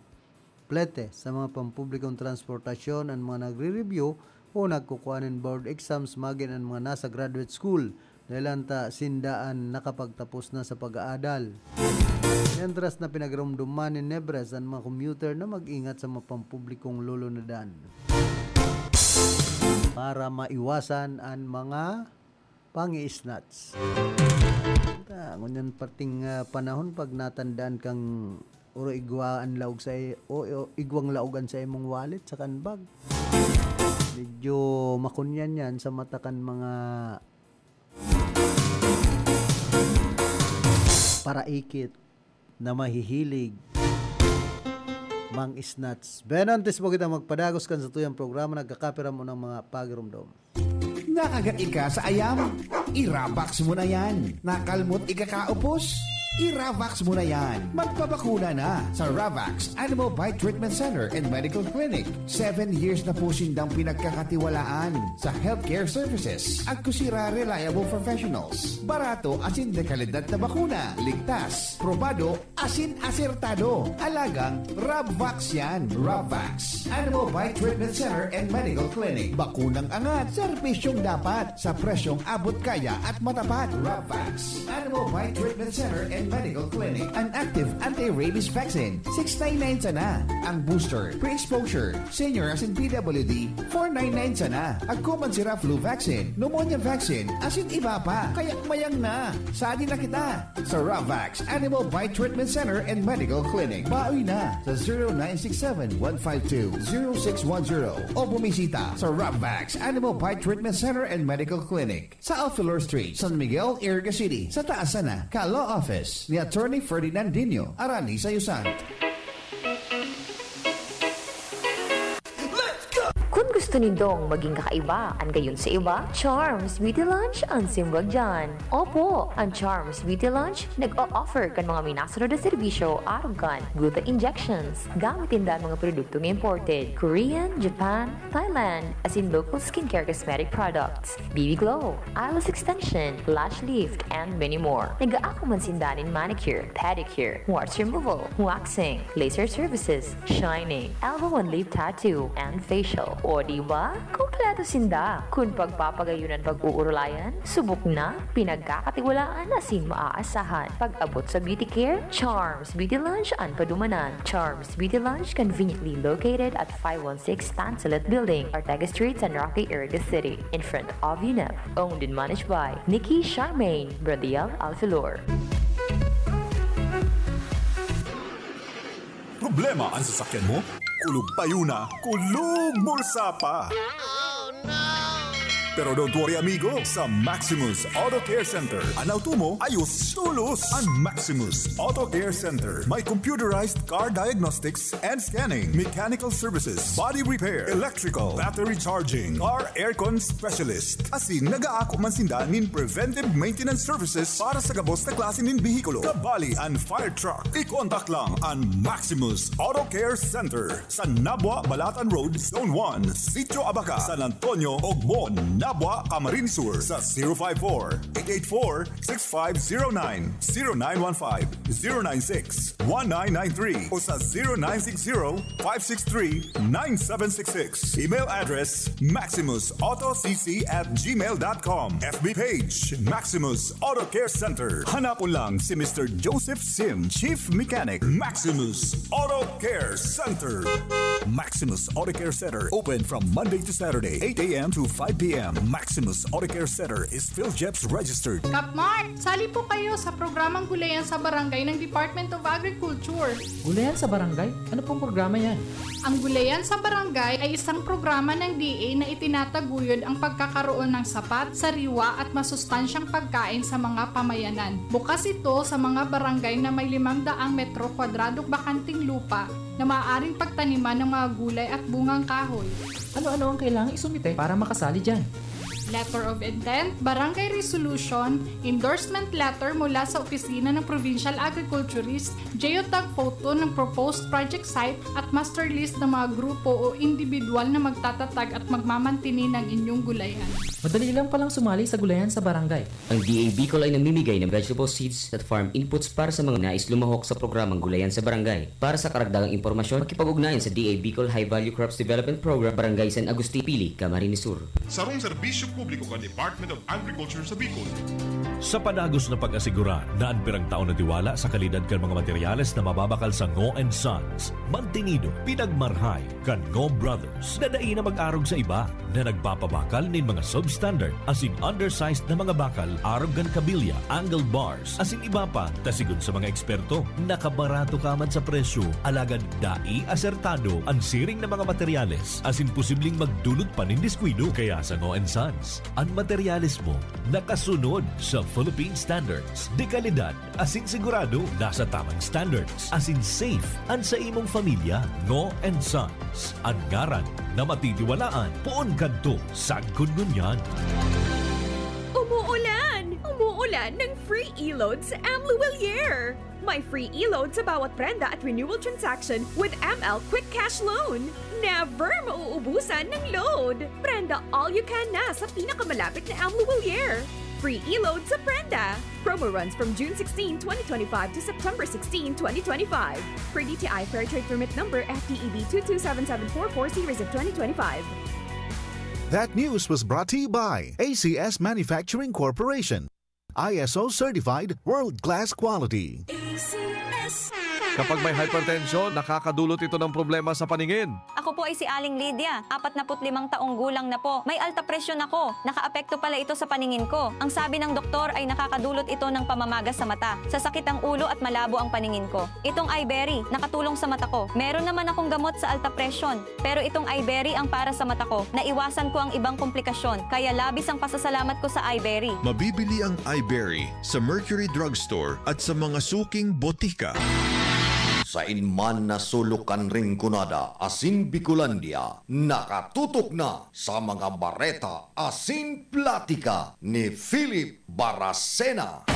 plete sa mga pampublikong transportasyon an mga nagre-review o nagkukua nin board exams, magin an mga nasa graduate school, dahil anta sinda an nakapagtapos na sa pag-aadal. Mientras na pinagromdoman ni Nebres an mga commuter na mag-ingat sa mga pampublikong lulunadan para maiwasan an mga pangi-snatch. Ta, ngunyan parting, ah, panahon pag natandaan kang oro igwa an laog sa i-, o, o igwang laog an sa imong wallet sa kan bag. Medyo makunyan yan sa mata kan mga paraikit na mahihilig mang-snatch. Ben, antes mo kita magpadagos kan sa tuyang programa, nagkakapira mo ng mga pagirumdom. Nakagat ika sa ayam? I-Ravax mo na yan. Nakalmot ika kaupos? I-Ravax mo na yan. Magpabakuna na sa Ravax Animal Bite Treatment Center and Medical Clinic. Seven years na po sindang pinagkakatiwalaan sa healthcare services. Agkusira reliable professionals. Barato asin dekalidad na bakuna. Ligtas, probado, asin asertado. Alagang Rabvax yan. Rabvax. Animal Bite Treatment Center and Medical Clinic. Bakunang angat, serbisyong dapat, sa presyong abot kaya at matapat. Rabvax. Animal Bite Treatment Center and Medical Clinic. An active anti-rabies vaccine, six nine nine sana. Ang booster, pre-exposure, senior asin P W D, four nine nine sana. Agko man sira flu vaccine, pneumonia vaccine, asin iba pa. Kaya mayang na. Sadi na kita sa Ravax Animal Bite Treatment Center and Medical Clinic. Baoy na sa zero nine six seven, one five two, zero six one zero o bumisita sa Ravax Animal Bite Treatment Center and Medical Clinic sa Alfilor Street, San Miguel, Iriga City, sa taas sana ka Law Office ni Attorney Ferdinand Dino, Arani Sayusan. Kun gusto nindong maging kakaiba an gayon sa iba, Charms Beauty Lunch an simbag diyan. Opo, an Charms Beauty Lunch nag-o-offer kan mga minasunod na serbisyo arog kan gluta injections. Gamit ninda an mga produktong imported, Korean, Japan, Thailand, asin local skincare cosmetic products, B B Glow, eyelash extension, lash lift, and many more. Nag-aako man sinda nin manicure, pedicure, warts removal, waxing, laser services, shining, elbow and lip tattoo, and facial. O di ba? Kompleto sinda. Kun pagpapagayon an pag-uurulayan, subok na, pinagkakatiwalaan asin maaasahan. Pag-abot sa beauty care, Charms Beauty Lunch an padumanan. Charms Beauty Lunch, conveniently located at five one six Tansulit Building, Ortega Street, San Roque, Iriga City, in front of UNEP. Owned and managed by Nikki Charmaine Bradiel Alfilor. Problema ang sasakyan mo? Kulog payo na, kulog bulsa pa! Pero don't worry, amigo. Sa Maximus Auto Care Center, an auto mo, ayos, tulos. An Maximus Auto Care Center may computerized car diagnostics and scanning, mechanical services, body repair, electrical, battery charging, car aircon specialist. Asin nag-aako man sinda nin preventive maintenance services para sa gabos na klase nin behikulo, kabali an fire truck. I-contact lang an Maximus Auto Care Center sa Nabua, Balatan Road, Zone one, Sitio Abaca, San Antonio, Ogmon, Abwa, Camarines Sur sa zero five four, eight eight four, six five zero nine, zero nine one five, zero nine six, one nine nine three o sa zero nine six zero, five six three, nine seven six six. Email address, maximus auto c c at gmail dot com. F B page, Maximus Auto Care Center. Hanapon lang si Mister Joseph Sim, Chief Mechanic, Maximus Auto Care Center. Maximus Auto Care Center, open from Monday to Saturday, eight a m to five p m. Maximus Auto Care Center is PhilGEPS registered. Kapmar, sali po kayo sa programang Gulayan sa Barangay ng Department of Agriculture. Gulayan sa Barangay? Ano pong programa yan? Ang Gulayan sa Barangay ay isang programa ng D A na itinataguyod ang pagkakaroon ng sapat, sariwa at masustansyang pagkain sa mga pamayanan. Bukas ito sa mga barangay na may limang daang metro kwadradong bakanting lupa na maaaring pagtaniman ng mga gulay at bungang kahoy. Ano-ano ang kailangang isumite para makasali dyan? Letter of intent, barangay resolution, endorsement letter mula sa opisina ng Provincial Agriculturist, geotag photo ng proposed project site at master list ng mga grupo o individual na magtatatag at magmamantini ng inyong gulayan. Madali lang palang sumali sa Gulayan sa Barangay. Ang D A Bicol ay namimigay ng vegetable seeds at farm inputs para sa mga nais lumahok sa programang Gulayan sa Barangay. Para sa karagdagang impormasyon, makipag-ugnayan sa D A Bicol High Value Crops Development Program, Barangay San Agustin, Pili, Camarines Sur. Sarong serbisyo publiko kan Department of Agriculture sa Bicol. Sa padagos na pag-asigurar na an pirang taon na tiwala sa kalidad kan mga materyales na mababakal sa Ngo and Sons, mantinido, pinagmarhay kan Ngo Brothers na dai na mag-arog sa iba na nagpapabakal nin mga substandard asin undersized na mga bakal, arog kan kabilya, angle bars, asin iba pa, ta sigon sa mga eksperto, nakabarato ka man sa presyo, alagad dai asertado an siring na mga materyales, asin posibleng magdulot pa nin diskuido. Kaya sa Ngo and Sons, an materyales mo nakasunod sa Philippine standards de kalidad asin sigurado nasa tamang standards, asin safe an sa imong pamilya. Ngo and Sons, an ngaran na matitiwalaan poon kadto sagkod ngunyan. Umuulan! Umuulan ng free e-load sa M Luwilier! May free e-load sa bawat prenda at renewal transaction with M L Quick Cash Loan. Never mauubusan ng load! Prenda all you can na sa pinakamalapit na M Luwilier. Free e-load sa prenda! Promo runs from June sixteen, twenty twenty-five to September sixteen, twenty twenty-five. Per D T I Fair Trade Permit Number F T E B two two seven seven four four series of twenty twenty-five. That news was brought to you by A C S Manufacturing Corporation. I S O certified, world-class quality. A C S. Kapag may hypertension, nakakadulot ito ng problema sa paningin. Ako po ay si Aling Lydia, apat na put limang taong gulang na po. May alta presyon ako. Nakaapekto pala ito sa paningin ko. Ang sabi ng doktor ay nakakadulot ito ng pamamaga sa mata, sasakit ang ulo at malabo ang paningin ko. Itong Iberry, nakatulong sa mata ko. Meron naman akong gamot sa alta presyon, pero itong Iberry ang para sa mata ko. Naiwasan ko ang ibang komplikasyon, kaya labis ang pasasalamat ko sa Iberry. Mabibili ang Iberry sa Mercury Drugstore at sa mga suking botika. Sain man na sulok kan Rinconada asin Bicolandia, nakatutok na sa mga bareta asin platika ni Philip Baracena.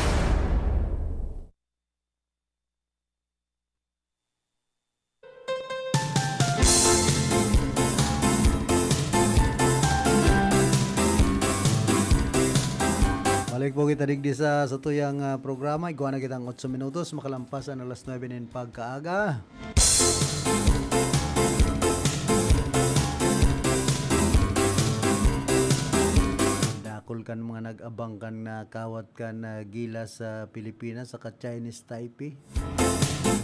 Balik po kita digdi sa satuyang, ah, programa. Igwa na kitang otso minutos, makalampas an alas nuebe nin pagkaaga. Dakul kan mga nag-abang kan, ah, kawat kan, ah, gilas sa Pilipinas, saka Chinese Taipei.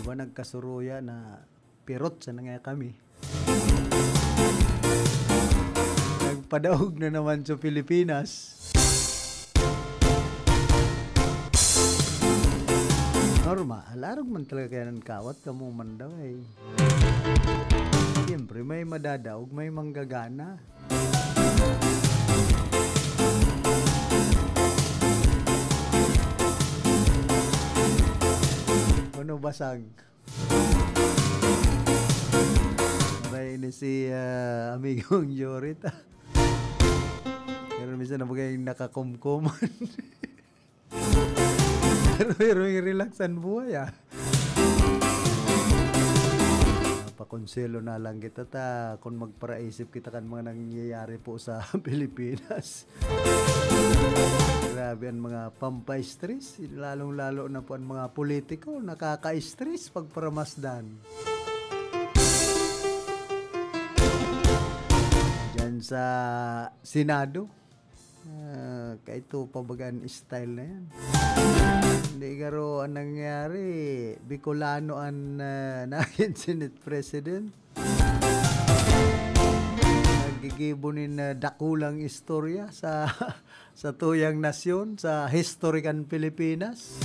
Diba, nagkasuruya na pirot sa nangya kami. Nagpadaog na naman sa Pilipinas. Normal, arog man talaga kaya ng kawat, kamo man daw eh. Siyempre, may madadaog, may manggagana. Ano, basag? Aray, ini si, ah, amigong Jorit, ah. Pero minsan na bagay nakakumkuman. Pero, pero yung relax ang buhay, ah. Pakonselo na lang kita ta kun magparaisip kita kan mga nangyayari po sa Pilipinas. Grabe an mga pampa-stress, lalong-lalo na po an mga politiko, nakaka-stress pagparamasdan. Diyan sa Senado, ah, kaito pa baga an style na yan. Hindi garo an nangyari, Bicolano an, ah, nagin Senate President. Naggigibo nin, ah, dakulang istorya sa, sa tuyang nasyon, sa history kan Pilipinas.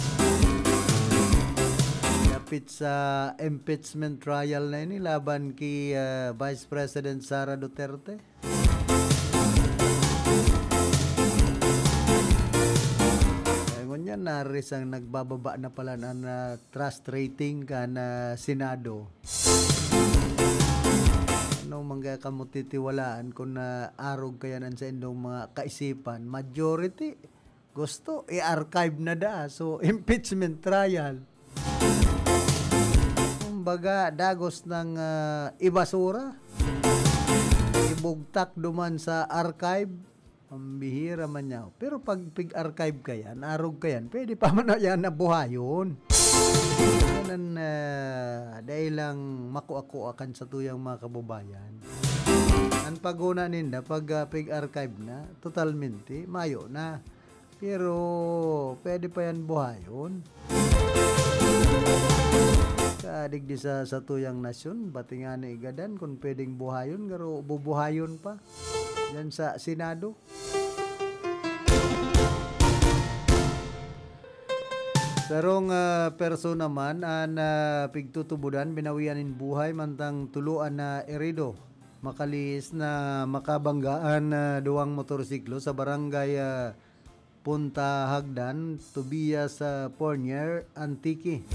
Dapit sa impeachment trial na ini laban ki, ah, Vice President Sara Duterte. Eh, ngunyan, narisang nagbababa na pala an, ah, trust rating kan, ah, Senado. Ano man kaya kamo titiwalaan kun, ah, arog kayan an saindong mga kaisipan? Majority gusto i-archive na da. So, impeachment trial. Kumbaga, dagos nang, ah, ibasura, ibugtak duman sa archive. Pambihira man niya. Pero pag pig-archive ka yan, arog ka yan, pwede pa man yan na buhayon. Yan ang, ah, dahil lang makua-kua kan sa tuyang mga kababayan. Ang paghuna ninda, pag, ah, pig-archive na, totalmente, mayo na. Pero pwede pa yan buhayon. Kadigdi sa, sa tuyang nasyon, pati nga ni igadan, kung pwedeng buhayon, garo bubuhayon pa. Yan sa Senado. Sarong, ah, persona man an, ah, pigtutubodan, binawian nin buhay, mantang tulo an, ah, erido. Makalihis na makabangga an, ah, duwang motorsiklo sa barangay, ah, Punta Hagdan, Tobias, ah, Pornier, Antique.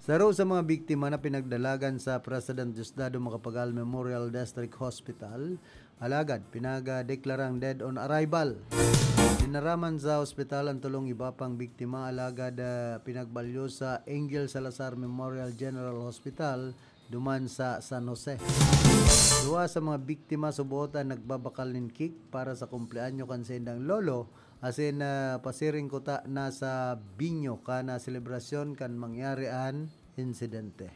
Saro sa mga biktima na pinagdalagan sa President Diosdado Macapagal Memorial District Hospital, alagad pinagdeklarang dead on arrival. Dinaraman sa ospital ang tulong iba pang biktima, alagad, ah, pinagbalyo sa Angel Salazar Memorial General Hospital duman sa San Jose. Duwa sa mga biktima subot an nagbabakal nin cake para sa kumpleanyo kan saindang lolo, asin, ah, pasiring kuta na sa binyo kan, ah, selebrasyon kan mangyari an insidente.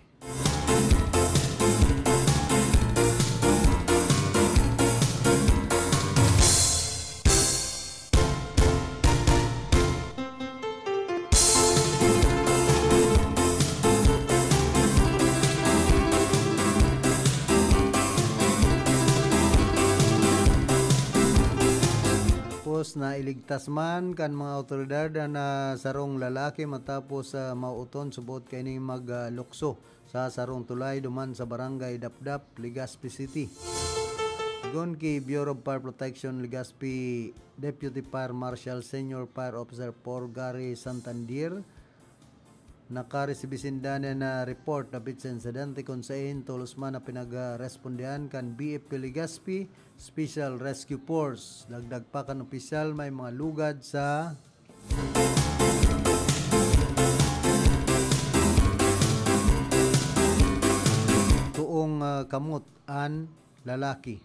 Tapos, nailigtas man kan mga awtoridad an, ah, sarong lalaki matapos, ah, mauton subot kaining maglukso sa sarong tulay duman sa Barangay Dapdap, Legazpi City. Sigon ki Bureau of Fire Protection, Legazpi Deputy Fire Marshal Senior Fire Officer Por Gary Santandir, nakaresibi sinda nin report dapit sa insidente, kun saen tolos man na pinagrespondehan kan B F P Legazpi Special Rescue Force. Dagdag pa kan opisyal, may mga lugad sa tuong, ah, kamot an lalaki.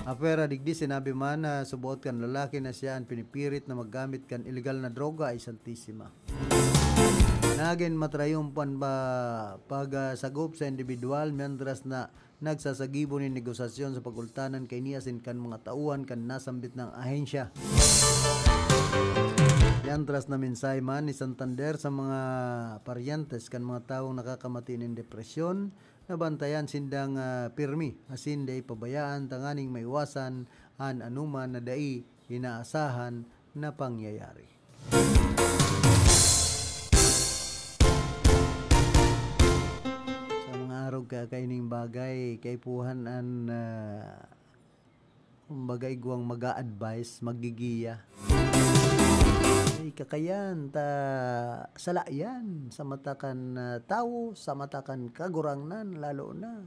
Apwera digdi, sinabi man na suboot kan lalaki na siya an pinipirit na maggamit kan ilegal na droga. Ay, Santisima! Nagin matrayon pa an ba-, pag, ah, sagop sa individual, mientras na nagsasagibo nin negosasyon sa pagultanan kaini asin kan mga tauhan kan nasambit na ahensya. Mientras na mensahe man ni Santander sa mga paryentes kan mga tawong nakakamati nin depresyon, nabantayan sindang, ah, pirmi asin dai pabayaan tanganing maiwasan an anoman na dai inaasahan na pangyayari. Sa mga arog ka kaining bagay, kaipuhan an, ah, kumbaga, igwang mag-a-advise, maggigiya. Ay, kakayan ta, sala yan sa mata kan, ah, tawo, sa mata kan Kagurangnan, lalo na.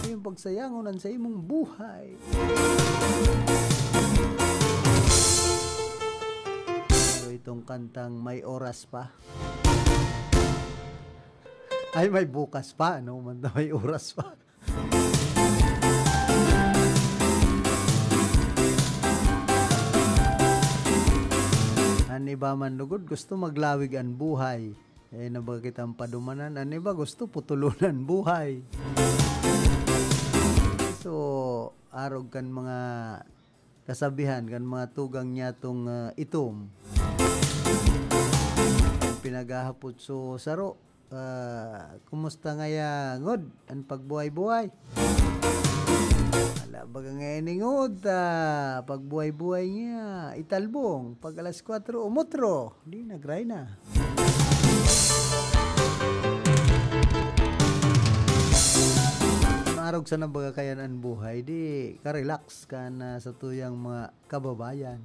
Yung pagsayangon an sa imong buhay. Pero itong Kantang may oras pa. Ay, may bukas pa, ano man na may oras pa. An iba man lugod, gusto maglawig an buhay. Eh, na ba kitang padumanan? An iba gusto putulonan buhay. So, arog kan mga kasabihan kan mga tugang nyatong, ah, itom. Pinaghahapot so saro, ah, kumusta ngaya ngod an pagbuhay-buhay? Ala, baga ngaya ni ngod, ah, pagbuhay-buhay niya, italbong, pag alas kwatro, umutro, di nagray na. Maarog sana baga kayan an buhay, di ka-relax kan, ah, satuyang mga kababayan.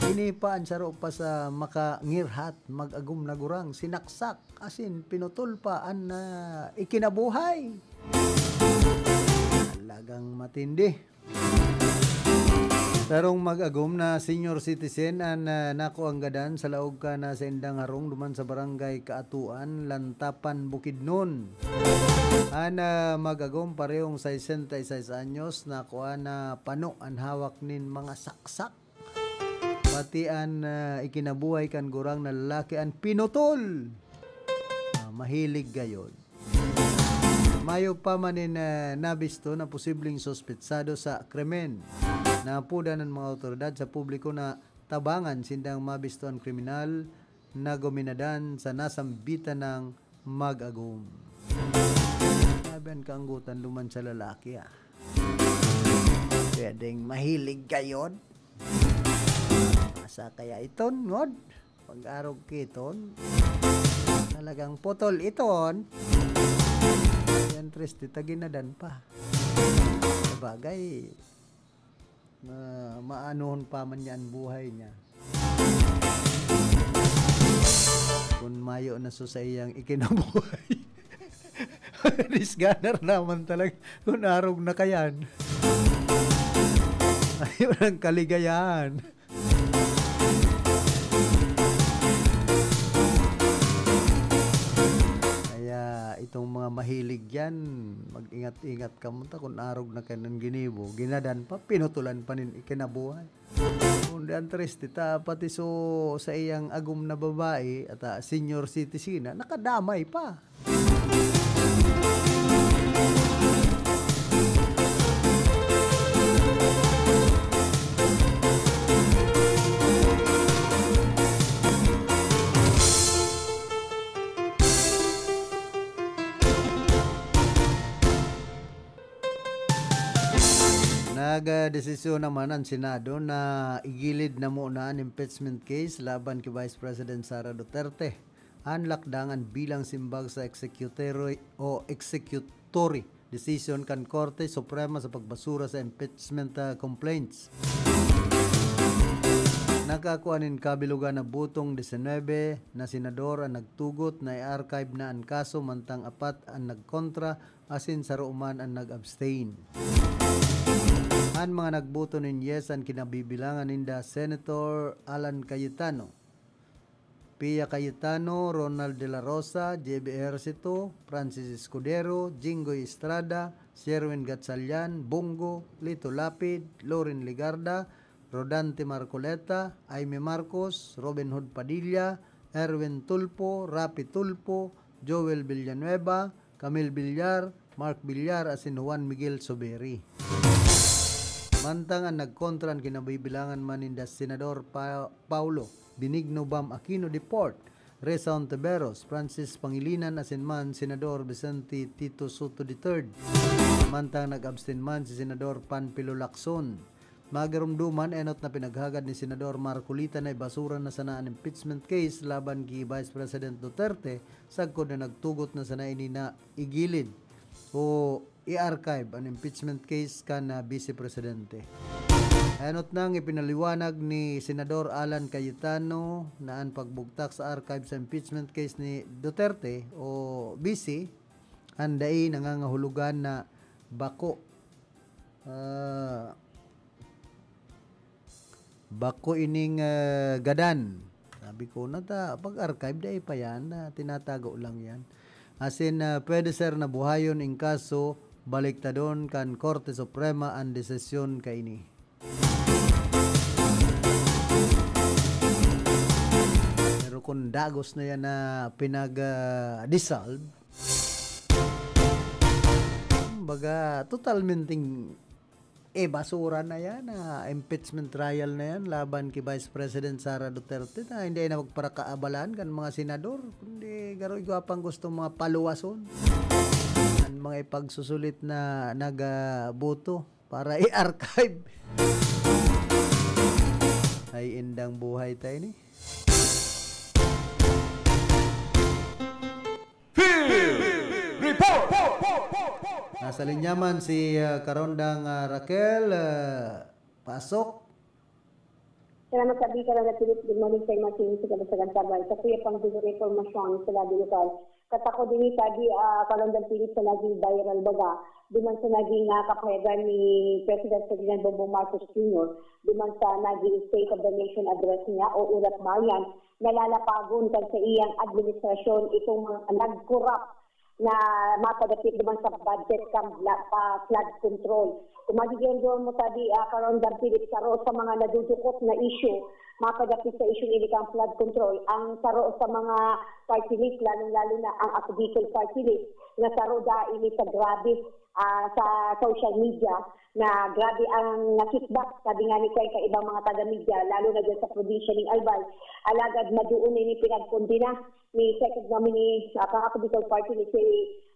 Ini pa an saro pa sa makangirhat, mag-agom na gurang, sinaksak, asin pinutol pa an, ah, ikinabuhay. Talagang matindi. Sarong mag-agom na senior citizen an, ah, nakuang gadan sa laog kan saindang harong duman sa Barangay Kaatuan, Lantapan, Bukidnon. An, ah, mag-agom, parehong sesenta y seis anyos, nakua na pano an hawak nin mga saksak. Pati an, ah, ikinabuhay kan gurang na lalaki an pinutol. Ah, mahilig gayod. Mayo pa man nin, ah, nabisto na posibleng suspetsado sa krimen. Naapodan an mga awtoridad sa publiko na tabangan sindang mabisto an kriminal na guminadan sa nasambitan nang mag-agom. Sabi an kaanggotan duman sa lalaki, ah. Pwedeng mahilig gayod. Asa kaya iton, ngod? Pag-arog ki iton, talagang putol iton. Yan, triste, ta ginadan pa. Sabagay, ma-, maanohon pa man niya an buhay niya. Kun mayo na so saiyang ikinabuhay. Disganar naman talaga kun arog na kayan. Ayaw ng kaligayahan. Kaya itong mga mahilig yan, mag-ingat-ingat kamo ta kun arog na kayan an ginibo. Ginadan pa, pinutulan pa nin ikinabuhay. Kundi ang triste ta, pati so, saiyang agom na babae at, ah, senior citizen na, nakadamay pa. Nagdesisyon naman an Senado na igilid na muna an impeachment case laban ki Vice President Sara Duterte. An lakdangan bilang simbag sa executory o executory decision kan Korte Suprema sa pagbasura sa impeachment, ah, complaints. Nakakua nin kabilogan na botong disinebe na senador an nagtugot na i-archive na an kaso, mantang apat an nagkontra asin saro man an nag-abstain. An mga nagboto nin yes an kinabibilangan ninda Senator Alan Cayetano, Pia Cayetano, Ronald De La Rosa, J B Ejercito, Francis Escudero, Jinggoy Estrada, Sherwin Gatchalian, Bong Go, Lito Lapid, Loren Legarda, Rodante Marcoleta, Imee Marcos, Robinhood Padilla, Erwin Tulfo, Raffy Tulfo, Joel Villanueva, Camille Villar, Mark Villar asin Juan Miguel Zubiri. Mantang an nagkontra an kinabibilangan man ninda Senador Pa-, Paolo Benigno Bam Aquino the fourth, Risa Hontiveros, Francis Pangilinan asin man Senador Vicente Tito Sotto the third. Mantang nag-abstain man si Senador Panfilo Lacson. Magiromdoman, enot na pinaghagad ni Senador Marcoleta na ibasura na sana an impeachment case laban ki Vice President Duterte, sagkod na nagtugot na sana ini na igilid o i-archive an impeachment case kan, ah, Vice Presidente. Enot nang ipinaliwanag ni Senador Alan Cayetano na an pagbugtak sa archive sa impeachment case ni Duterte o Vice an dai nangangahulugan na bako Ah, bako ining, ah, gadan. Sabi ko, "Nata-, pag-archive, dai pa yan, na tinatago lang yan." As in, ah, pwede, sir, na buhayon in kaso, baliktadon kan Korte Suprema an desisyon kaini. Pero kung dagos na yan na pinag, ah, dissolve, kumbaga, totalmenteng, eh, basura na yan, ah, impeachment trial na yan laban ki Vice President Sara Duterte na hindi na magparakaabalaan kan mga senador, kundi garo igwa pang gusto mga paluwason. Ang mga ipagsusulit na nagaboto para i-archive. Ay, indang buhay tayo ni. Field Report! Nasa linya man si, ah, Karondang, ah, Raquel, ah, pasok. Salamat sa bika na napilit. Good morning sa mga sa kabasagan sabay. Sa kuya pang dugo na impormasyon sa lado lokal. Katakod din ita di, ah, Karondang Philip sa naging viral baga. Duman sa naging, ah, kapayagan ni President Ferdinand Bongbong Marcos Junior, duman sa naging State of the Nation Address niya o Ulat Bayan, nalalapagon kan sa iyang administrasyon itong mga nagkorap na mapadapit duman sa budget kan bla-, pa flood control. Kung magiging mo tabi, ah, Karondang Philip, saro sa mga nadudukot na issue, mapadapit sa issue ini kan flood control, ang saro sa mga party list, lalong-lalo na ang Ako Bicol Party List, na saro da ini sa grabe, ah, sa social media, na grabe ang nakikbak, sabi nga ni Kwen, ka ibang mga taga-media, lalo na dyan sa probinsya ng Albay. Alagad maduon ini pinagkondena ni second nominee, ah, kan Ako Bicol Party ni si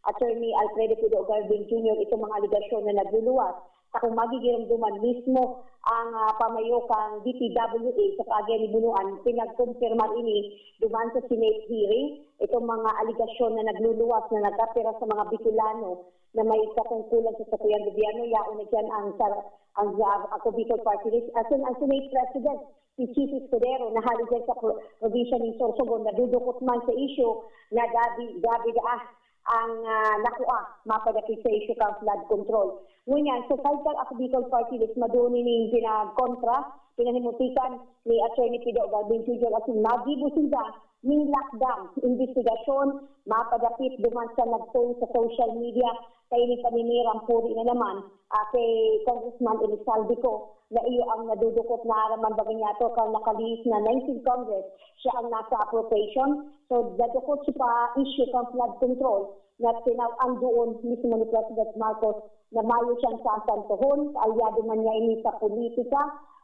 Attorney Alfredo Pido Garbin Junior itong mga alegasyon na nagluluwas. Sa kung magigiromdoman mismo ang, ah, pamayo kang D P W A sa Pagya ni Bunuan, pinagkumpirmar ini duman sa Senate hearing, itong mga alegasyon na nagluluwas na nagkapira sa mga Bicolano na may katungkulan sa satuyang gobyerno, yaon na dyan ang, sa, ang, ah, Ako Bicol Party List. As in, ang Senate President, si Chiz Escudero, na hali dyan sa pro-, probinsya ng Sorsogon, nadudukot man sa isyu na gabi, gabi daa ang, ah, nakua, mapadapit sa isyu kang flood control. Ngunyan, sa side kang Ako Bicol Party List, maduon ning pinagkontra, pinahimutikan ni Attorney Pido Garbin Junior asin magibo sinda ning lakdang, imbestigasyon, mapadapit duman sa nagtong sa social media, kay ni paninirang puri na naman, ah, kay Congressman Elizalde Co, na iyo ang nadudukot na araman baga niya to kan nakalihis na nineteenth Congress, siya ang nasa appropriation. So, nadukot siya pa issue kan flood control na tinaw-an doon mismo ni President Marcos na mayo siyang sasantohon, kaalyado man niya ini sa politika.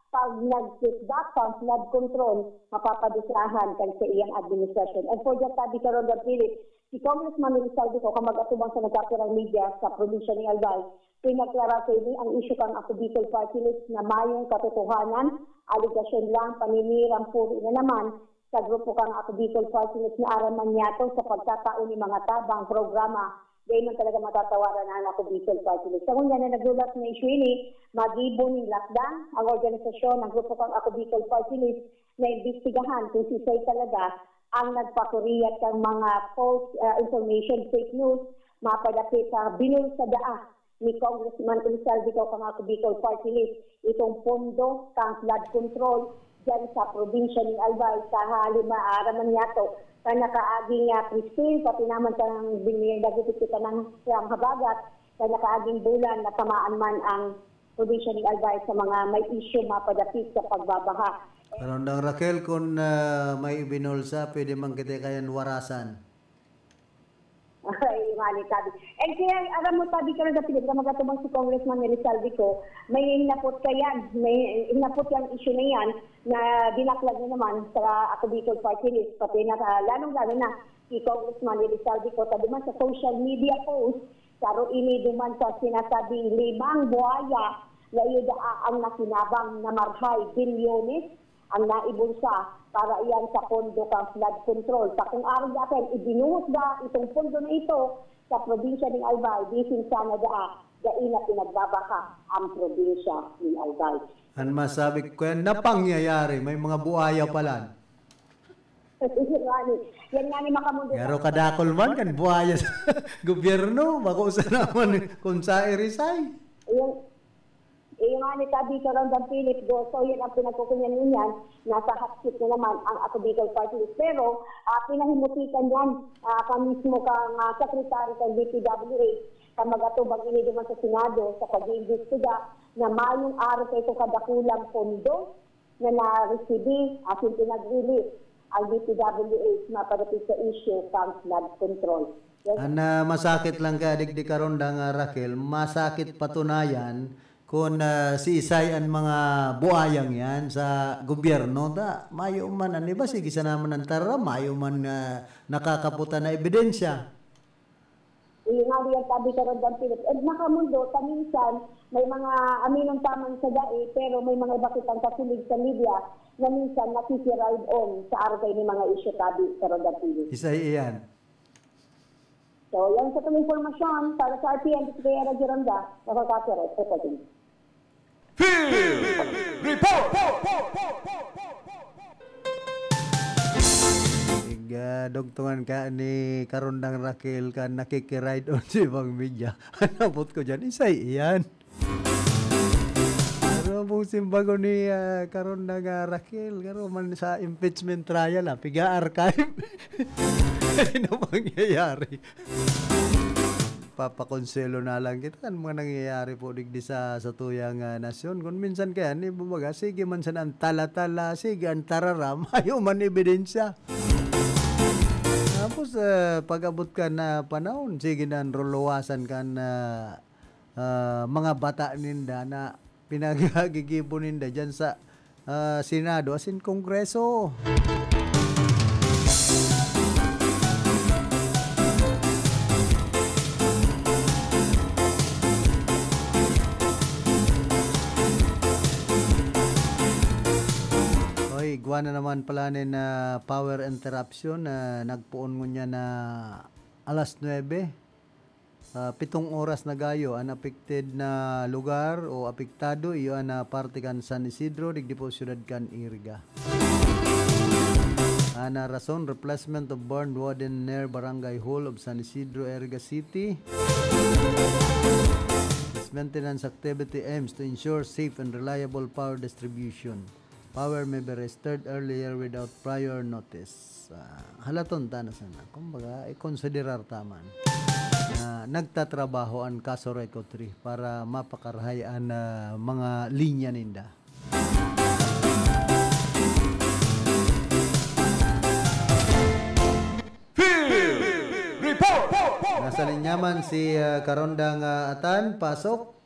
Pag nag-setback ang flood control, mapapadusahan kan sa iyang administrasyon. And for that, sabi karon, Don Philip, si Congressman Elizalde Co, kan mag-atubang sa nagkapirang media sa probinsya ni Albay, pinagklara sa ini ang isyu kan Ako Bicol Party List na mayong katotohanan, aligasyon lang, paninirang puri na naman sa grupo kan Ako Bicol Party List na aram man niya to sa pagtatao ni mga tabang programa. Dai man talaga matatawaran ang Ako Bicol Party List. Sa ngunyan na naglulat na isyu ini, magibo ning lakdang ang organisasyon, ang grupo kan Ako Bicol Party List, na imbestigahan kung sisay talaga ang nagpakuriyat kan mga false, ah, information, fake news, mapadapit sa binulsa daa ni Congressman Elizalde Co kan Ako Bicol Party List itong pondo kan flood control dyan sa probinsya ning Albay. Sa halima, aram man niya to, sa nakaaging, ah, Christine, pati naman sa nang biniyang dagupit kita ng siyang habagat, sa nakaaging bulan, natamaan man ang probinsya ning Albay sa mga may isyu mapadapit sa pagbabaha. Karondang Raquel, kung, ah, may ibinulsa, pwede man kita kayan warasan. Ay, mali, sabi. And kaya, aram mo, sabi ka na sa Pilipino, magatubang si Congressman Elizalde Co, may hinapot ka yan, may hinapot yung issue na yan, na dinaklag na naman sa Ako Bicol Party List, pati na sa, lalong-lalo na si Congressman Elizalde Co, sa duman sa social media post, saro ini duman sa sinasabing limang buhaya na iyo daa ang nakinabang na marhay bilyones ang naibulsa para iyan sa pondo kan flood control. Sa kung arog akin, ibinuhos ba itong pondo na ito sa probinsya ng Albay, bisin sana daa, dai na pinagbabaha ang probinsya ng Albay. Ang masabi ko yan, napangyayari, may mga buhaya pala. Yan nga ni, yan nga ni Makamundo. Pero kadakol man kan buhaya sa gobyerno, bako sa naman kung sa irisay. Yung, Eh, yung nga ni Tabi Karondan Philip, do, so yun ang pinagkukunyan niyan, nasa hot seat na naman ang Ako Bicol Party List. Pero, ah, pinahimutikan yan, ah, ka mismo kang, ah, Secretary kang D P W H, ka mag-atubang ini duman sa Senado sa pag-iimbestiga na mayong arog kaito kadakulang pondo na naresibi asin pinag-release ang D P W H mapadapit sa issue kang flood control. Yes. An, ah, masakit lang kaya digdi karon da nga, Raquel, masakit patunayan kun, ah, siisay an mga buayang yan sa gobyerno. Da, mayo man, an iba, sige sana man an tararam, mayo man, ah, nakakaputan na ebidensya. Iyo nga diyan, sabi ka, Rod Philip. And nakamundo, paminsan, may mga aminon pa man sa dai, pero may mga iba kitang kasilig sa media na minsan nakikiride on sa arog kaini mga isyu, sabi ka, Rod Philip. Isa iyan. So, yan sa itong impormasyon para sa R T N, dito kaya Radyo Ronda, ako, Catherine, reporting. Field Report! Ig, ah, dugtungan ka ni Karondang Raquel kan nakikiride on sa ibang media. An abot ko dyan, isay iyan. Pero ang simbagon ni, ah, Karondang, ah, Raquel, garo man sa impeachment trial, ah, piga-archive. Ano mangyayari? Papakonselo na lang kita kan mga nangyayari po digdi sa, sa tuyang, ah, nasyon. Kung minsan kaya, ni, babaga, sige man sana ang tala-tala, sige ang tararam, ayaw man ebidensya. Tapos, ah, pag-abot ka na panahon, sige na ang ruluwasan kan, ah, ah, mga bata ninda na pinaggigibo ninda dyan sa, ah, Senado, as in Kongreso. Oy, igwa na naman pala nin, ah, power interruption na nagpoon ngunyan na alas nuebe. Ah, pitong oras na gayo an affected na lugar o apektado, iyo an, ah, parte kan San Isidro, digdi po siyudad kan Iriga. An, ah, rason, replacement of burned wooden near Barangay Hall of San Isidro, Iriga City. This maintenance activity aims to ensure safe and reliable power distribution. Power may be restored earlier without prior notice. Ah, halaton ta na sana. Kumbaga, ikonsiderar ta man na nagtatrabaho an Kaso Recotri para mapakarahay an, ah, mga linya ninda. Field Report! Nasa linya man si, ah, Karondang, ah, Atan, pasok.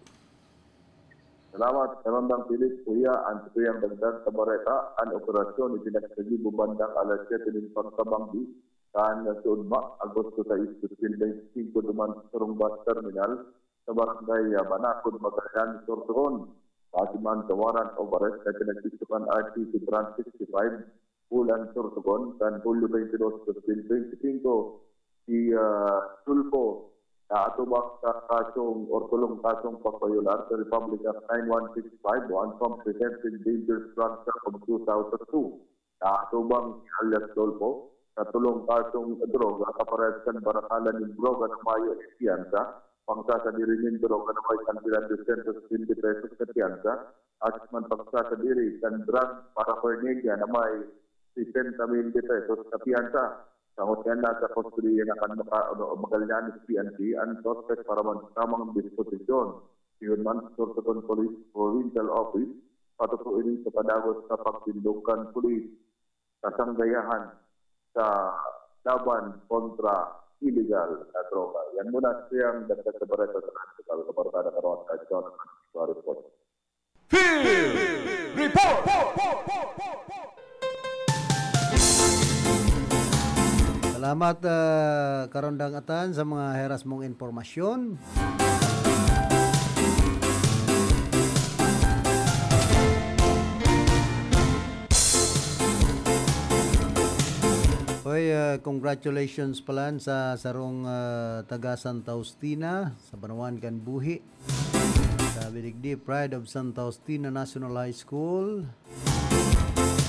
Salamat, Karondang Philip. Kuya, an satuyang dagdag sa bareta, an operasyon ipinagsagibo bandang alas siyete nin pagkabanggi kan suodma, Agosto sais, dos mil bente singko, duman sa sarong bus terminal sa barangay, ah, Banacon, Magallanes, Sorsogon. Base man sa warrant of arrest na pinagtitipan R T C Branch sixty-five, Bulan, Sorsogon, kan Hulyo twenty-dos, dos mil bente singko, si, ah, Tulfo naatubang sa kasong or tulong kasong pagbayolar sa Republic Act nine one six five o an Comprehensive Dangerous Drug Act of two thousand two. Naatubang si alias Tulfo sa tulong kasong droga, kaparehas kan barakalan nin droga na mayo nin piyansa, pagsasadiri nin droga na may kantidad dosyentos bente pesos na piyansa, at man pagsasadiri kan drug paraphernalia na may sesenta mil de pesos na piyansa. Sa ngunyan, nasa kustodiya na kan maka-, ano, Magallanes P N P an suspect para man sa tamang disposisyon. Siyon man, Sorsogon Police Provincial Office, patutuo ini sa padagos na pagtindog kan pulis sa sanggayahan sa laban kontra illegal na droga. Yan muna siyang dagdag na bareta sa Radyo Kabarkada Karawat, kay Jonathan Suarez po. Field Report! Salamat, ah, Karondang Atan, sa mga heras mong impormasyon. Hoy, ah, congratulations pala sa sarong, ah, taga Santa Justina, sa Banawan kan Buhi. Sabi digdi, Pride of Santa Justina National High School.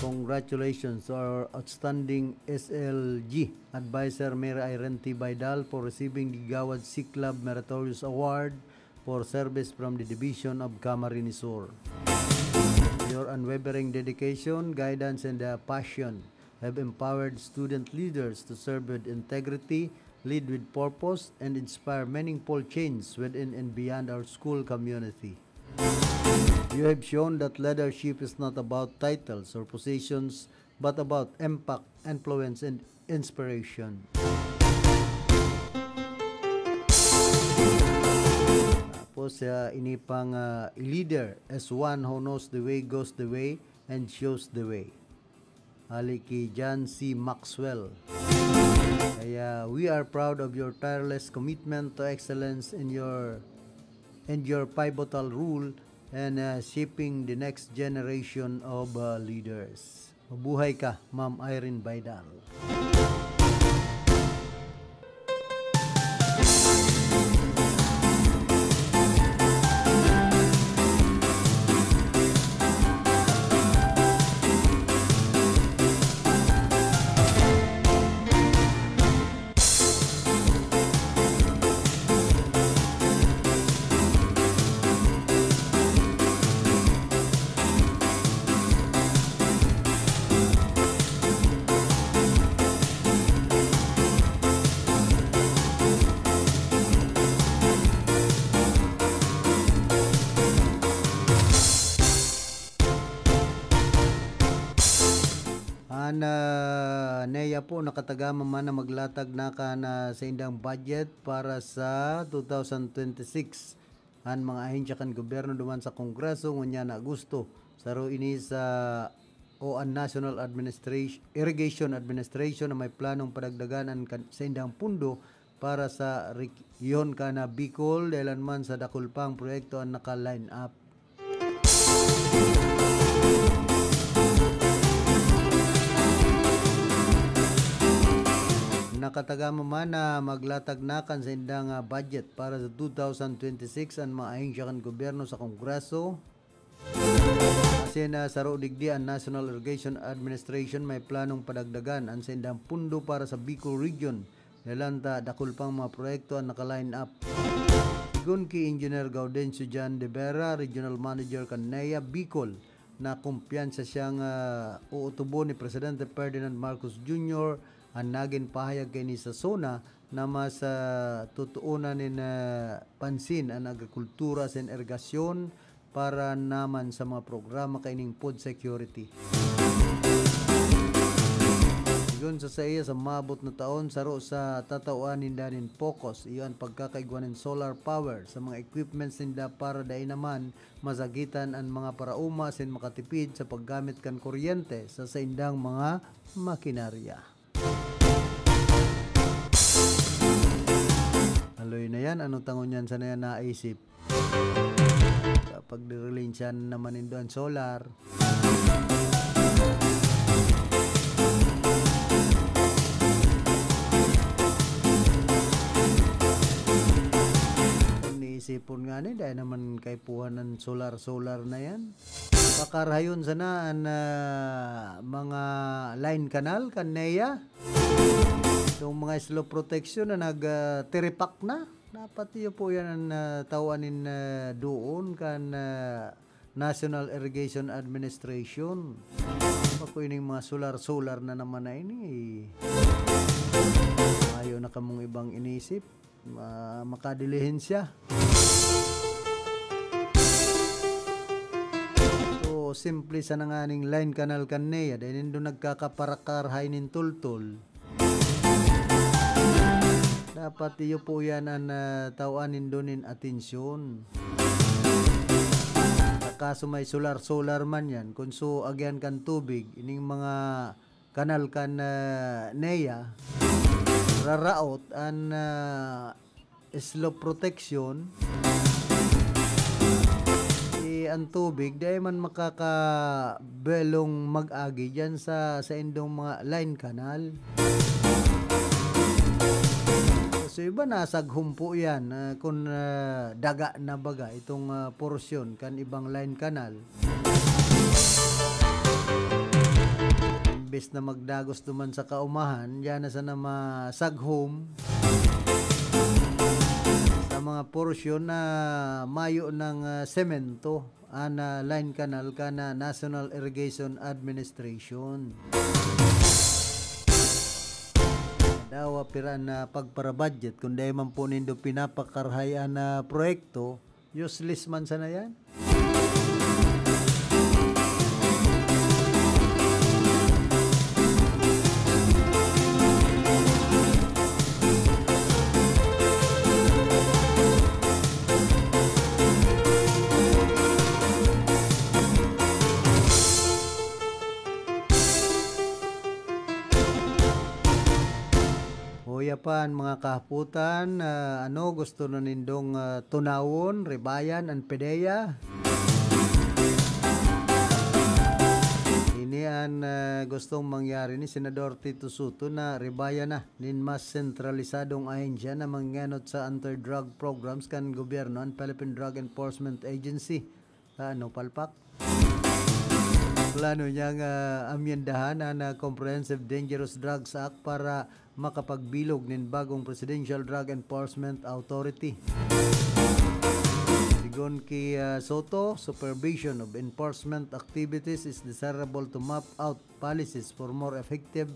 Congratulations to our outstanding S L G advisor, Mary Irene T. Baidal, for receiving the Gawad C Club Meritorious Award for service from the Division of Camarines Sur. Your unwavering dedication, guidance, and, uh, passion have empowered student leaders to serve with integrity, lead with purpose, and inspire meaningful change within and beyond our school community. You have shown that leadership is not about titles or positions, but about impact, influence, and inspiration. Tapos, ah, ini pang, ah, leader as one who knows the way, goes the way, and shows the way. Hali ki John C. Maxwell. Kaya, we are proud of your tireless commitment to excellence in your, and your pivotal role in, uh, shaping the next generation of, uh, leaders. Mabuhay ka, Ma'am Irene Baydal. An, ah, NEA po, nakatagama man na maglatag na kan, ah, saindang budget para sa two thousand twenty-six. An mga ahensya kan gobyerno duman sa Kongreso ngunyan na Agosto. Saro ini sa, o an National Administration, Irrigation Administration na may planong padagdagan an kan-, saindang pundo para sa rehiyon kan Bicol, dahilan man sa dakul pang proyekto an naka-line up. Nakatagama man na maglatag na kan saindang, ah, budget para sa two thousand twenty-six an mga ahensya kan gobyerno sa Kongreso. Asin, ah, saro digdi, an National Irrigation Administration may planong padagdagan an saindang pundo para sa Bicol Region. Dahilan ta dakul pang mga proyekto an naka-line up. Sigon ki Engineer Gaudencio John de Vera, Regional Manager kan NEA Bicol, na kumpiyansa siyang, ah, uutubon ni Presidente Ferdinand Marcos Junior, an nagin pahayag kaini sa SONA na mas, ah, tutuonan nin, ah, pansin an agrikultura asin irigasyon para naman sa mga programa kaining food security. Sigon sa saiya, sa maabot na taon, saro sa tatawan ninda nin focus, iyo an pagkakaigwa nin solar power sa mga equipments ninda para dai naman masakitan an mga paraoma asin makatipid sa paggamit kan kuryente sa saindang mga makinarya. Haloy na yan, ano tangon yan sana yan naisip? Kapag dirilensya naman nindo an solar. Iniisipon nga ni, dahil naman kaipuhan ng solar-solar na yan. Pakarahayon sana an, ah, mga line canal kan NEA. Itong mga slope protection na nag, ah, tiripak na. Dapat iyo po yan ang, ah, tawan nin, ah, doon kan, ah, National Irrigation Administration. Bako ining mga solar-solar na naman na ini. Ayaw na kamong ibang inisip. Ma-, makadilihensya. So, simple sana nga ning line canal kan NEA. Dahil nindo nagkakaparakarahay nin tultol. Dapat iyo po yan an, ah, tawan nindo nin atensyon. Sa kaso may solar-solar man yan, kung so, agyan kan tubig, ining mga kanal kan, ah, NEA, raraot an, ah, slope protection, eh, ang tubig, dai man makakabelong mag-agi dyan sa, sa indong mga line canal. So, iba nasaghom po yan, ah, kung, ah, daga na baga itong, ah, porsyon kan ibang line canal. Imbes na magdagos duman sa kaumahan, diyan na sana masaghom sa mga porsyon na mayo ng, ah, semento an, ah, line canal kan, ah, National Irrigation Administration. Dawa pira na pagpara-budget, kung dai man po nindo pinapakarhay an, ah, proyekto, useless man sana yan. Uya pa an mga kahapotan, ah, ano gusto na nindong, ah, tunawon, ribayan, an PDEA? Ini an, ah, gustong mangyari ni Senador Tito Sotto na ribayan na nin mas sentralisadong ahensya na mangenot sa anti-drug programs kan gobyerno, an Philippine Drug Enforcement Agency. Ah, ano, palpak? Plano niyang, ah, amyendahan an, ah, Comprehensive Dangerous Drugs Act para makapagbilog nin bagong Presidential Drug Enforcement Authority. Sigon ki, ah, Sotto, supervision of enforcement activities is desirable to map out policies for more effective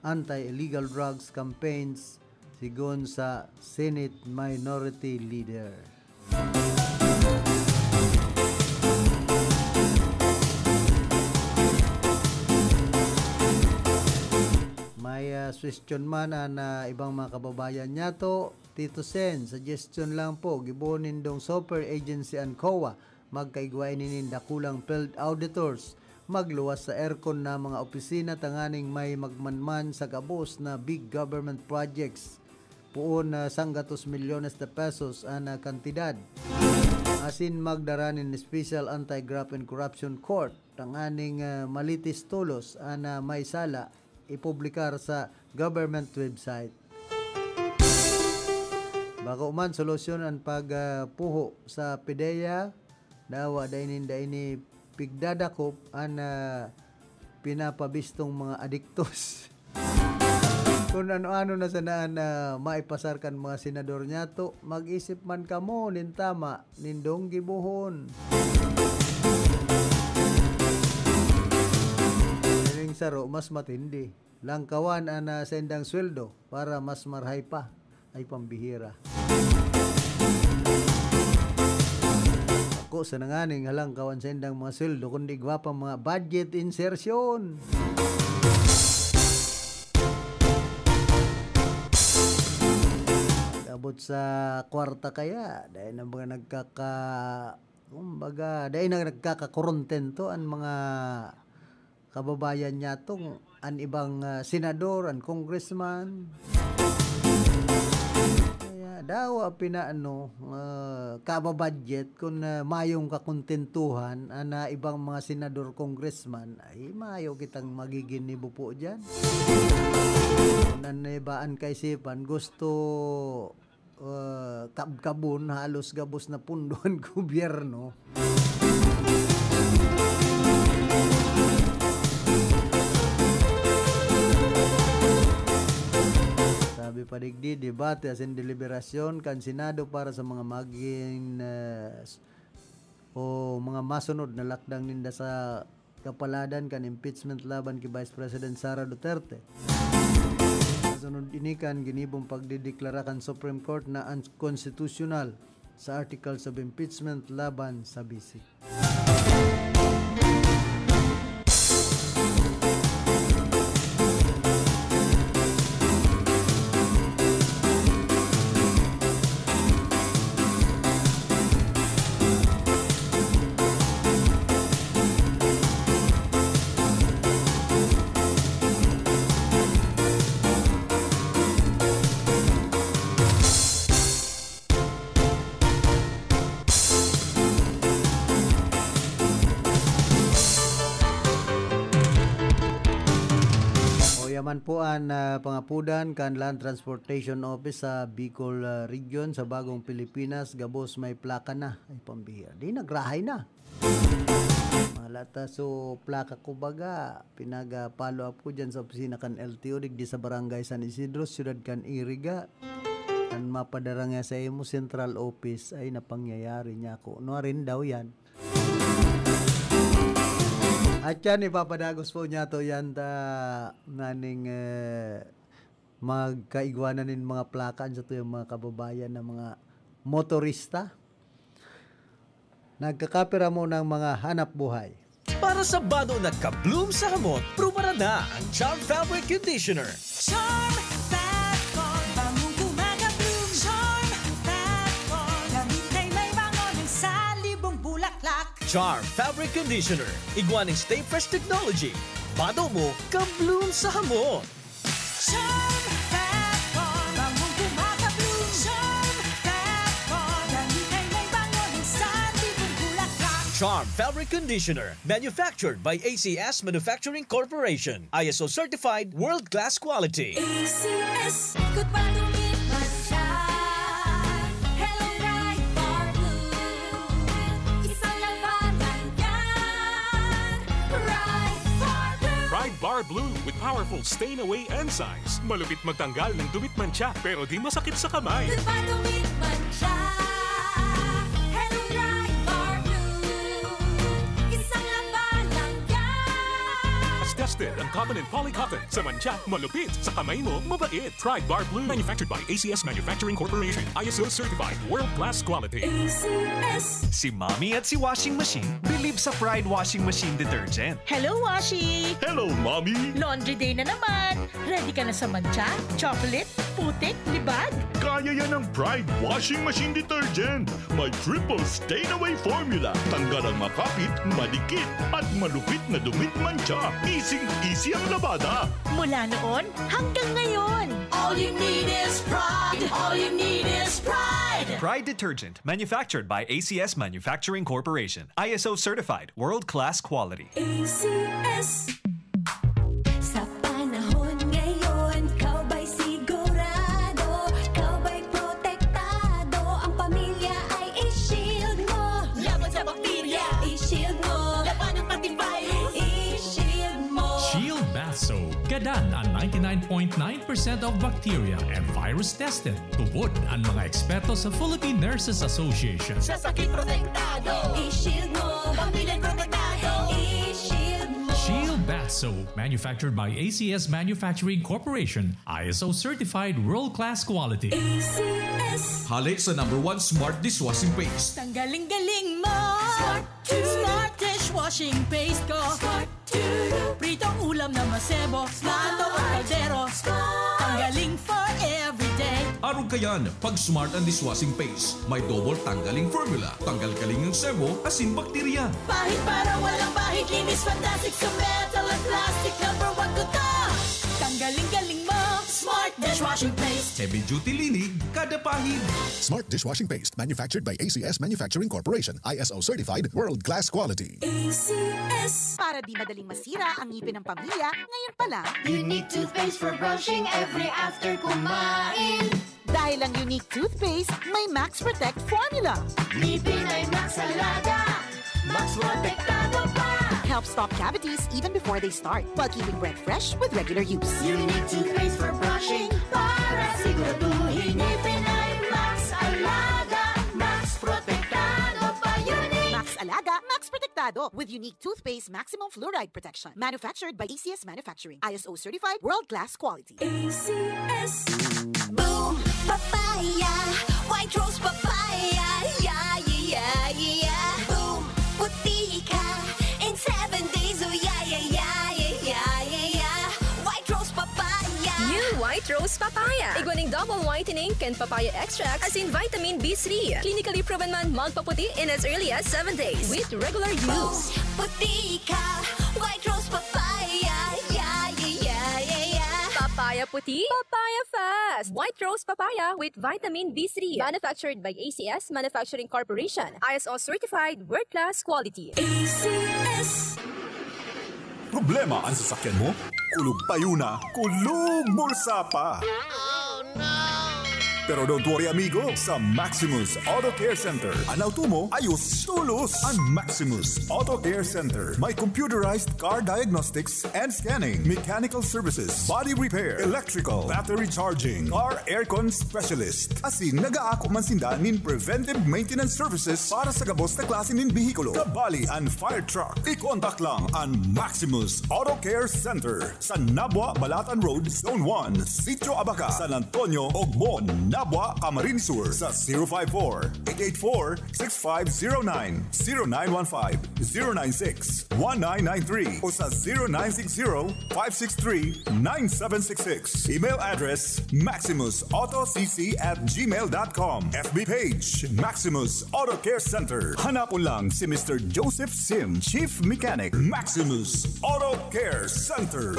anti-illegal drugs campaigns, sigon sa Senate Minority Leader. May, ah, suggestion man an, ah, ibang mga kababayan niyato, Tito Sen, suggestion lang po, gibohon nindong super agency an COA, magkaigwa ini nin dakulang field auditors, magluwas sa aircon na mga opisina tanganing may magmanman sa gabos na big government projects. Poon na sanggatos milyones de pesos an, ah, kantidad. Asin magdara nin Special Anti-Graft and Corruption Court tanganing, ah, malitis tolos an, ah, may sala ipublikar sa government website. Bako man solusyon an pag, ah, puho sa PDEA, dawa dai ninda ini pigdadakop an, ah, pinapabistong mga adiktos. Kun ano-ano na sana an, ah, maipasar kan mga senador niyato, mag-isip man kamo nin tama, nindong gibohon. Ining saro, mas matindi. Langkawan an, ah, saindang sweldo para mas marahay pa. Ay, pambihira. Ako sa nanganing halangkaw an saindang mga sweldo, kundi igwa pang mga budget insertion. Abot sa kwarta kaya, dai na mga nagkaka-, kumbaga, dai na nagkakakontento an mga kababayan niyatong an ibang, ah, senador, an congressman. Kaya dawa pinaano, ah, kaba-budget kun, ah, mayong kakontentuhan an, ah, ibang mga senador, congressman, ay mayo kitang magiginibo po diyan. Kun an iba an kaisipan gusto ah, kabkabon halos gabos na pondo an gobyerno. Sabi pa digdi, debate asin deliberasyon kan Senado para sa mga magin, ah, s-, o mga masunod na lakdang ninda sa kapaladan kan impeachment laban ki Vice President Sara Duterte. Sa sunod ini kan ginibong pagdedeklara kan Supreme Court na unconstitutional sa articles of impeachment laban sa vice. O, yaman po an, ah, pangapudan kan Land Transportation Office sa Bicol, ah, Region, sa Bagong Pilipinas, gabos may plaka na. Ay, pambihira. Di, nagrahay na. Malata, so, plaka ko baga, pinag-follow up ko dyan sa opisina kan L T O, digdi sa Barangay San Isidro, siyudad kan Iriga. Kan mapadara niya sa imo central office, ay, napangyayari niya ako. Nuarin daw yan. At yan, ipapadagos po niya to yan ta naning, eh, magkaigwanan nin mga plaka sa tuyang mga kababayan na mga motorista. Nagkakapira mo ng mga hanap buhay. Para sa bado na ka-bloom sa hamot, prubaran na ang Charm Fabric Conditioner. Charm Fabric, bangong gumagabloom. Charm Fabric, gamit na may bango ng salibong bulaklak. Charm Fabric Conditioner, igwa ning Stay Fresh Technology. Bado mo, ka-bloom sa hamot. Charm Fabric, bangong gumagabloom. Charm Fabric, gamit na may bango ng salibong bulaklak. Charm Fabric Conditioner, manufactured by A C S Manufacturing Corporation. I S O certified, world-class quality. A C S, ikot pa, dumit man siya. Hello, Pride Bar Blue. Isang labanan yan. Pride Bar Blue. Pride Bar Blue with powerful stain away enzymes. Malupit magtanggal ng dumit mantsa, pero di masakit sa kamay. Ikot pa, dumit man siya. Hello, Pride Bar Blue. Isang labanan yan. Tested ang cotton and poly cotton. Sa mantsa, malupit. Sa kamay mo, mabait. Pride Bar Blue. Manufactured by A C S Manufacturing Corporation. I S O certified. World class quality. A C S. Si Mommy at si Washing Machine believe sa Pride Washing Machine Detergent. Hello, Washi! Hello, Mommy! Laundry day na naman! Ready ka na sa mantsa, chocolate, putik, libag? Kaya yan ng Pride Washing Machine Detergent. May triple stain away formula. Tanggal ang makapit, madikit, at malupit na dumit mantsa. Easy-easy ang labada. Mula noon hanggang ngayon. All you need is Pride. All you need is Pride. Pride Detergent, manufactured by A C S Manufacturing Corporation. I S O certified, world-class quality. A C S. Sa panahon ngayon, ikaw ba'y sigurado? Ikaw ba'y protektado? Ang pamilya ay i-shield mo. Laban sa bakterya, i-shield mo. Laban ng antivirus, i-shield mo. Shield Bath Soap. Gadan ang ninety-nine point nine percent of bacteria and virus tested. Tubod ang mga eksperto sa Philippine Nurses Association. Sa sakit protektado, i-shield mo. Pamilya protektado, i-shield mo. Shield Bath Soap, manufactured by A C S Manufacturing Corporation, I S O certified world-class quality. A C S. Hale sa number one smart dishwashing paste. Tanggaling-galing mo! Smart! Smart dishwashing paste ko. Smart! Pritong ulam na masebo, plato o kaldero. Tanggaling for everyday. Arog kayan, pag Smart ang dishwashing paste, may double tanggaling formula. Tanggal-galing ang sebo, asin bakterya. Pahid para walang bahid, linis fantastic sa metal at plastic. Number one ko to. Tanggaling-galing mo, Smart dishwashing paste. Heavy duty linig, kada pahid. Smart dishwashing paste, manufactured by A C S Manufacturing Corporation, I S O certified, world class quality. A C S. Para di madaling masira ang ngipin ng pamilya, ngayon pa lang. Unique toothpaste for brushing every after kumain. Dahil ang Unique toothpaste, may Max Protect formula. Ngipin ay Max Alaga, Max Protektado pa. Helps stop cavities even before they start, while keeping breath fresh with regular use. Unique toothpaste for brushing para siguraduhin ngipin ay Max Alaga, Max Protektado pa. Unique. Max Alaga, Max Protektado with Unique Toothpaste Maximum Fluoride Protection. Manufactured by A C S Manufacturing. I S O certified, world-class quality. A C S. Boom Papaya, White Rose Papaya, yeah, yeah, yeah, yeah. Boom, puti ka in seven days, oh yeah, yeah, yeah, yeah, yeah, yeah, yeah. White Rose Papaya. New White Rose Papaya. Igwa ning double whitening kan papaya extract, asin vitamin B three. Clinically proven man magpaputi in as early as seven days with regular use. Boom, puti ka, White Rose Papaya, yeah, yeah, yeah, yeah, yeah. Papaya puti, papaya fast. White Rose Papaya with vitamin B three. Manufactured by A C S Manufacturing Corporation. I S O certified, world class quality. A C S. Problema ang sasakyan mo? Kulog payo na, kulog bulsa pa. Pero don't worry, amigo. Sa Maximus Auto Care Center, an auto mo, ayos, tulos. An Maximus Auto Care Center may computerized car diagnostics and scanning, mechanical services, body repair, electrical, battery charging, car aircon specialist. Asin nag-aako man sinda nin preventive maintenance services para sa gabos na klase nin behikulo. Kabali an fire truck. I-contact lang an Maximus Auto Care Center. Sa Nabua, Balatan Road, Zone one, Sitio Abaca, San Antonio, Ogmon, Nabua, Camarines Sur sa zero five four, eight eight four, six five zero nine, zero nine one five, zero nine six, one nine nine three o sa zero nine six zero, five six three, nine seven six six. Email address, maximus auto c c at gmail dot com. F B page, Maximus Auto Care Center. Hanapon lang si Mister Joseph Sim, Chief Mechanic, Maximus Auto Care Center.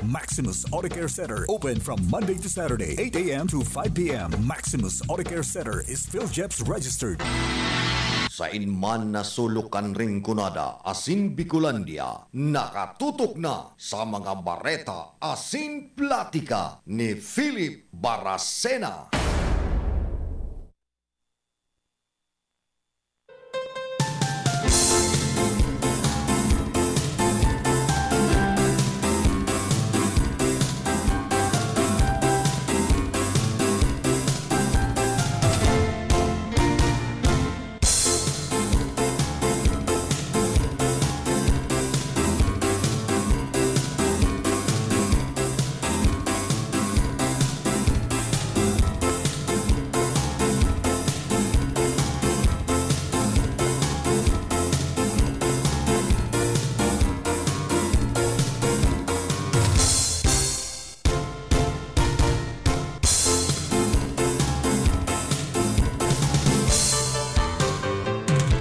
Maximus Auto Care Center, open from Monday to Saturday, eight a m to five p m. Maximus Auto Care Center is PhilGEPS registered. Sain man na sulok kan Rinconada asin Bicolandia, nakatutok na sa mga bareta asin platika ni Philip Baracena.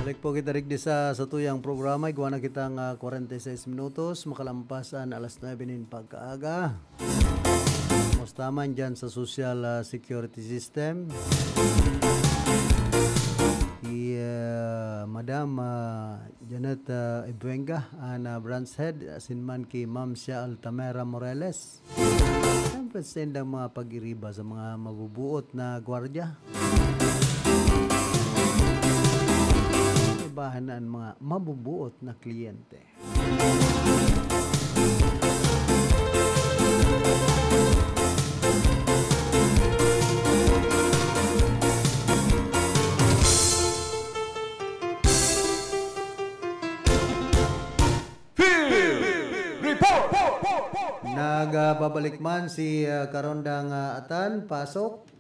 Balik po kita digdi sa satuyang programa. Igwa na kitang, ah, kwarenta y seis minutos, makalampas an alas nuebe nin pagkaaga. Kumusta man dyan sa social, ah, security system? Si, ah, Madam, ah, Janet, ah, Ibuenga, an, ah, branch head, asin man ki Ma'am Sia Altamera Morales. Siyempre, sa indang mga pag-iriba sa mga mabubuot na gwardiya. Ibahan na an mga mabubuot na kliyente. Field Report! Nagbabalik man si, ah, Karondang, ah, Atan. Pasok.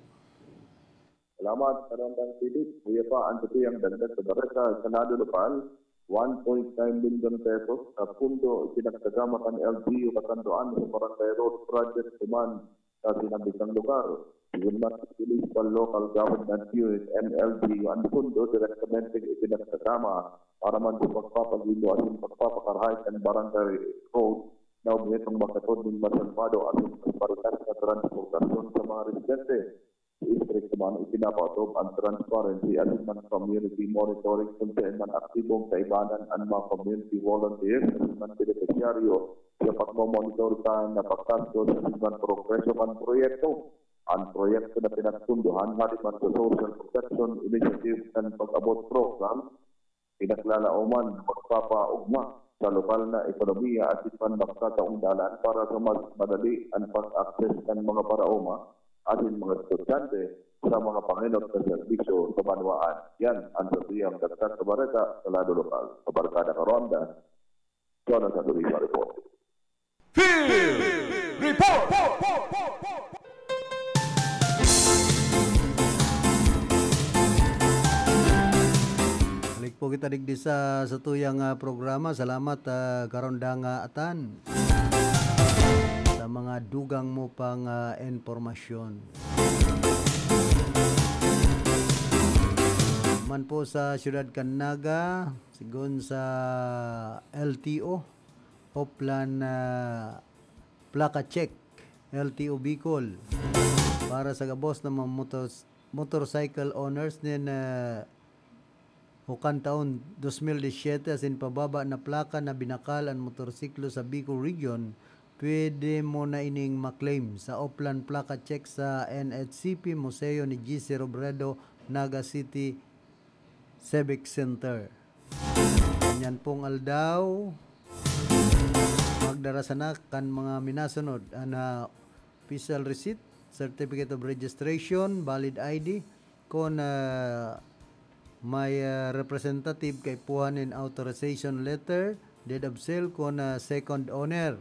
Salamat, Karondang Philip. Kuya pa, ang tutuyang dagdag sa bareta sa lado lokal, one point nine milyon pesos sa pundo ipinagtagama kan L G U Katanduan sa Barangay Road Project duman sa sinambitang lugar. Sigon man sa Municipal Local Government Unit, M L G U, ang pundo direktamente ipinagtagama para man sa pagpapagilo asin pagpapakarahay kan barangay road na obhetong makatod nin masalbado asin mas marikas na transportasyon sa mga residente. Istrikto man ipinapaotob an transparency asin man community monitoring kun saen man aktibong kaibanan an mga community volunteers asin man benepisyaryo sa pagmomonitor kan napagastos asin man progreso kan proyekto. An proyekto na pinagpundohan hali man sa Social Protection Initiative kan Pag-abot Program, pinaglalaoman na magpapaugma sa lokal na ekonomiya asin man magkakaungdalan para sa mas madali an pag-access kan mga paraoma asin mga estudyante sa mga pangenot na serbisyo sa banwaan. Yan ang satuyang dagdag na bareta sa lado lokal. Sa Barkada Karonda, Jonathan Luisa report. Field Report! Balik po kita digdi sa, sa tuyang, ah, programa. Salamat, ah, Karondang, ah, Atan, sa mga dugang mo pang, ah, impormasyon. Man po sa siyudad kan Naga, sigon sa L T O, Oplan, ah, Plaka Check, L T O Bicol, para sa gabos na mga motos-, motorcycle owners nin, ah, hukan taon dos mil diecisiete asin pababa na plaka na binakal an motorsiklo sa Bicol Region, Pwede mo na ining maklaim sa Oplan Plaka Check sa N H C P, Museo ni G C Robredo, Naga City Civic Center. Ngunyan pong aldaw, magdara sana kan mga minasunod: an, ah, official receipt, certificate of registration, valid I D, kun, ah, may, ah, representative, kaipuhan nin authorization letter, deed of sale kun, ah, second owner.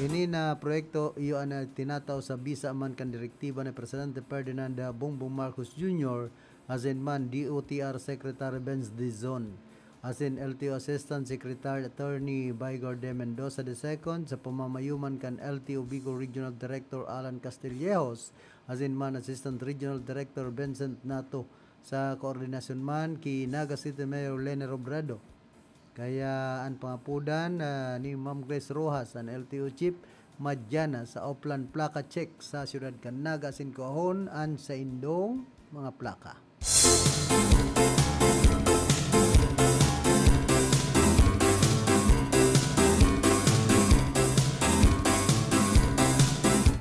Ini na proyekto iyo an, ah, tinatao sa bisa man kan direktiba ni Presidente Ferdinand Bongbong Marcos Junior, asin man D O T R Secretary Benz Dizon, asin L T O Assistant Secretary Attorney Baygor de Mendoza the second, sa pamamayo man kan L T O Bicol Regional Director Alan Castillejos, asin man Assistant Regional Director Vincent Nato, sa koordinasyon man ki Naga City Mayor Leni Robredo. Kaya an pangapodan, ah, ni Ma'am Grace Rojas, an L T O Chief, madya na sa Oplan Plaka Check sa siyudad kan Naga asin kuahon an saindong mga plaka.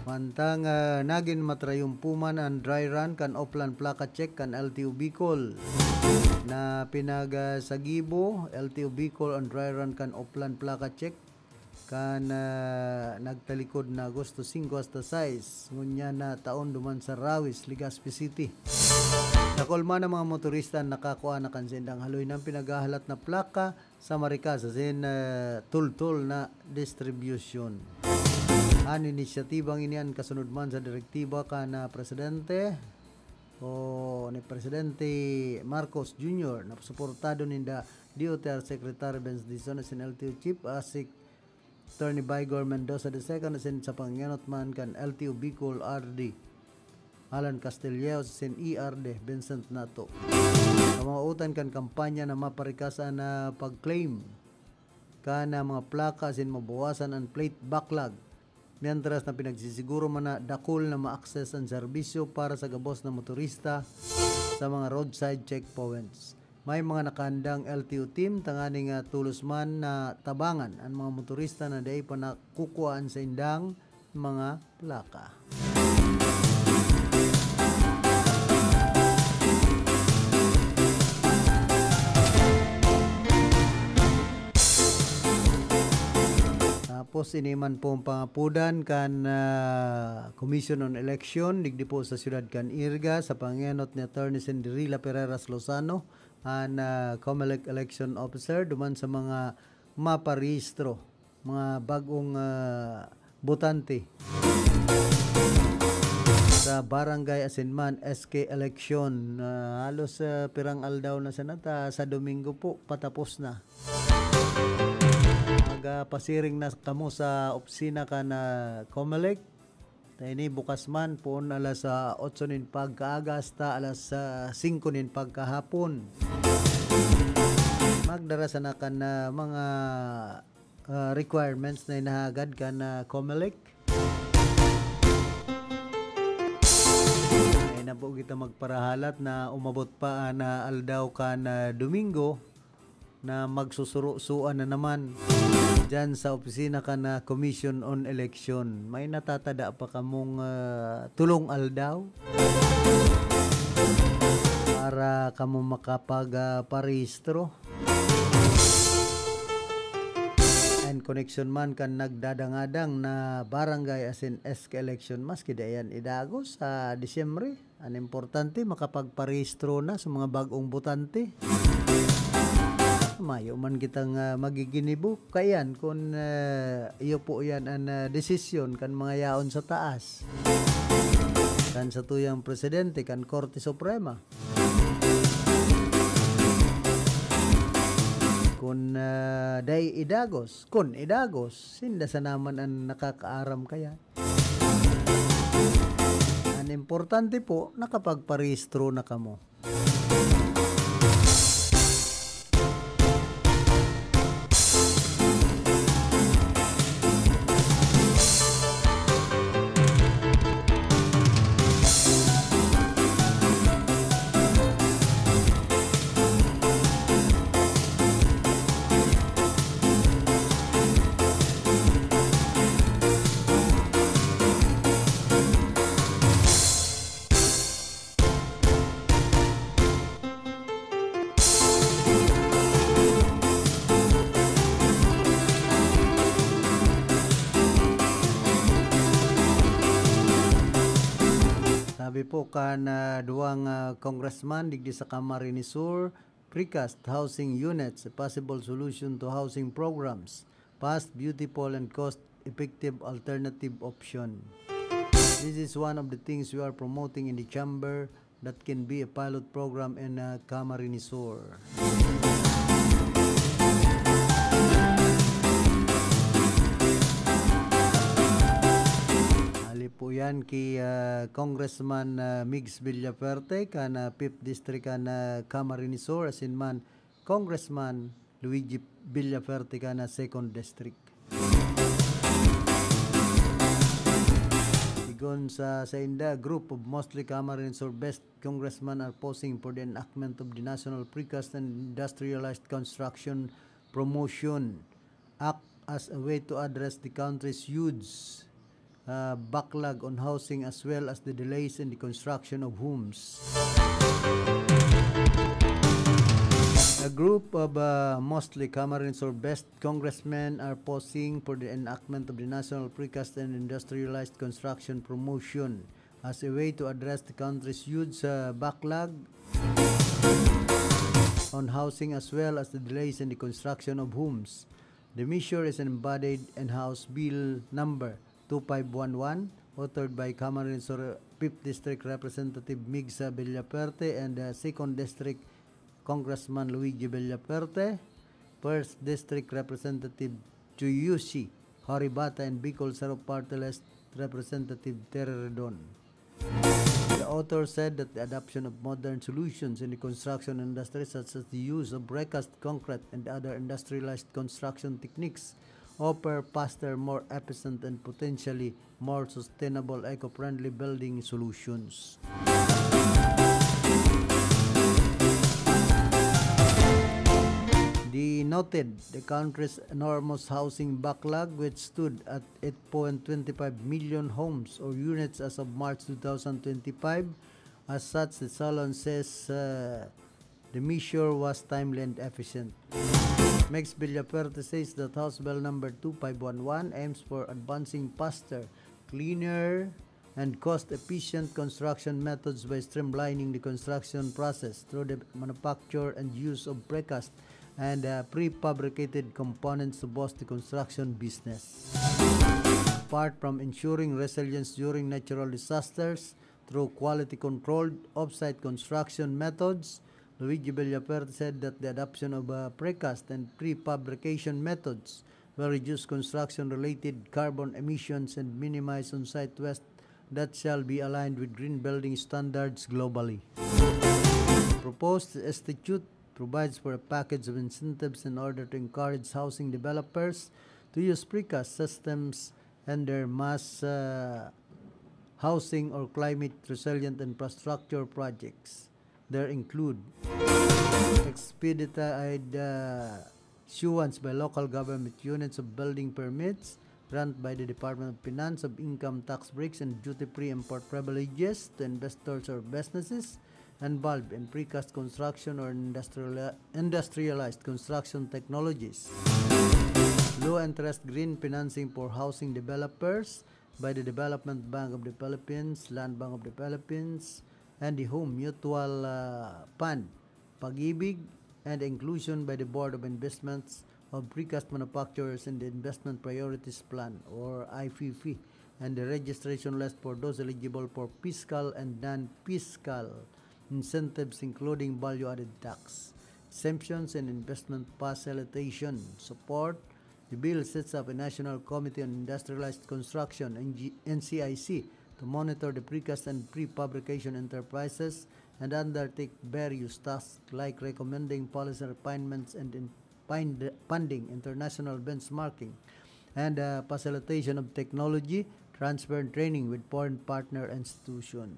Mantang, ah, nagin matrayumpo man an dry run kan Oplan Plaka Check kan L T O Bicol. Na pinag, ah, sagibo, L T O Bicol, an dry run kan Oplan Plaka Check kan, ah, nagtalikod na Agosto singko hasta sais, ngunyan na taon, duman sa Rawis, Legazpi City. Dakul man an mga motorista an nakakua na kan saindang haloy na pinaghahalaw na plaka sa marika asin, ah, tultol na distribusyon. An inisyatibang ini an kasunod man sa direktiba kan, ah, Presidente o ni Presidente Marcos Junior na suportado ninda D O T R Secretary Benz Dizon asin L T O Chief, ah, si Attorney Baygor Mendoza the second asin sa pangenot man kan L T O Bicol R D Alan Castillejos asin E R D Vincent Nato. Kamawotan kan kampanya na maparikas an, ah, pag-claim kan, ah, mga plaka asin mabawasan an plate backlog, mientras na pinagsisiguro man na dakul na ma-access an serbisyo para sa gabos na motorista sa mga roadside checkpoints. May mga nakahandang L T O team tanganing, ah, tolos man na tabangan an mga motorista na dai pa nakukuha an saindang mga plaka. Tapos, ini man pong pangapodan kan, ah, Commission on Election digdi po sa siyudad kan Irga, sa pangenot ni Attorney Cinderella Ferreras Lozano, an, ah, Comelec Election Officer, duman sa mga maparehistro, mga bag-ong, ah, botante sa barangay asin man S K election. Ah, halos, ah, pirang aldaw na sana ta, sa Domingo po, patapos na. Magpasiring na kamo sa opisina kan, ah, Comelec. Ta ini bukas man, poon alas, ah, otso nin pagkaaga hasta alas, ah, singko nin pagkahapon. Magdara sana kan, ah, mga, ah, requirements na inahagad kan, ah, Comelec. Ay na po kita magparahalat na umabot pa an, ah, aldaw kan, ah, Domingo na magsusurusuan na naman diyan sa opisina kan, ah, Commission on Election. May natatada pa kamong, ah, tolong aldaw para kamo makapag, ah, parehistro. An koneksyon man kan nagdadangadang na barangay asin S K election, maski dai iyan idagos sa Disyembre. An importante, makapagparehistro na sa mga bag-ong botante. Mayo man kitang, ah, magiginibo. Kaiyan kun, ah, iyo po iyan an, ah, desisyon kan mga yaon sa taas, kan satuyang presidente, kan Korte Suprema. Kun, ah, dai idagos, kun idagos, sinda sana man an nakakaaram kaya. An importante po, nakapagparehistro na kamo. po kan, ah, duwang, ah, congressman digdi sa Camarines Sur, precast housing units, a possible solution to housing programs, fast, beautiful, and cost-effective alternative option. This is one of the things we are promoting in the chamber that can be a pilot program in, uh, Camarines Sur. Hali po yan ki, uh, Congressman, uh, Migs Villafuerte, kan, uh, Fifth District kan, uh, Camarines Sur, asin man Congressman Luigi Villafuerte kan, uh, Second District. Sigon sa sainda, group of mostly Camarines Sur best congressmen are posing for the enactment of the National Precast and Industrialized Construction Promotion Act as a way to address the country's huge, uh, backlog on housing as well as the delays in the construction of homes. A group of, uh, mostly Camarines Sur best congressmen are posing for the enactment of the National Precast and Industrialized Construction Promotion as a way to address the country's huge, uh, backlog on housing as well as the delays in the construction of homes. The measure is embodied in House Bill number two five one one, authored by Camarines Sur Fifth District Representative Migs Villafuerte and, uh, Second District Congressman Luigi Villafuerte, First District Representative Tsuyoshi Haribata, and Bicol South Party List Representative Terry Redon. The author said that the adoption of modern solutions in the construction industry, such as the use of precast concrete and other industrialized construction techniques, offer faster, more efficient, and potentially more sustainable, eco-friendly building solutions. The noted the country's enormous housing backlog, which stood at eight point two five million homes or units as of March two thousand twenty-five. As such, the Salon says, uh, the measure was timely and efficient. Migs Villafuerte says that House Bill number two five one one aims for advancing faster, cleaner, and cost-efficient construction methods by streamlining the construction process through the manufacture and use of precast and, uh, prefabricated components to boost the construction business. Apart from ensuring resilience during natural disasters through quality-controlled off-site construction methods, Luigi Villafuerte said that the adoption of, uh, precast and prefabrication methods will reduce construction-related carbon emissions and minimize on-site waste that shall be aligned with green building standards globally. Proposed statute provides for a package of incentives in order to encourage housing developers to use precast systems and their mass, uh, housing or climate resilient infrastructure projects. There include expedited, uh, issuance by local government units of building permits, grant by the Department of Finance of income tax breaks and duty-free import privileges to investors or businesses involved in precast construction or industrial-, industrialized construction technologies. Low-interest green financing for housing developers by the Development Bank of the Philippines, Land Bank of the Philippines, and the Home Mutual, uh, Fund, Pag-ibig, and inclusion by the Board of Investments of precast manufacturers in the Investment Priorities Plan or I F P, and the registration list for those eligible for fiscal and non-fiscal incentives, including value-added tax, exemptions, and investment facilitation support. The bill sets up a National Committee on Industrialized Construction, N G, N C I C, to monitor the precast and prefabrication enterprises and undertake various tasks like recommending policy refinements and in-, find-, funding, international benchmarking, and, uh, facilitation of technology transfer and training with foreign partner institution.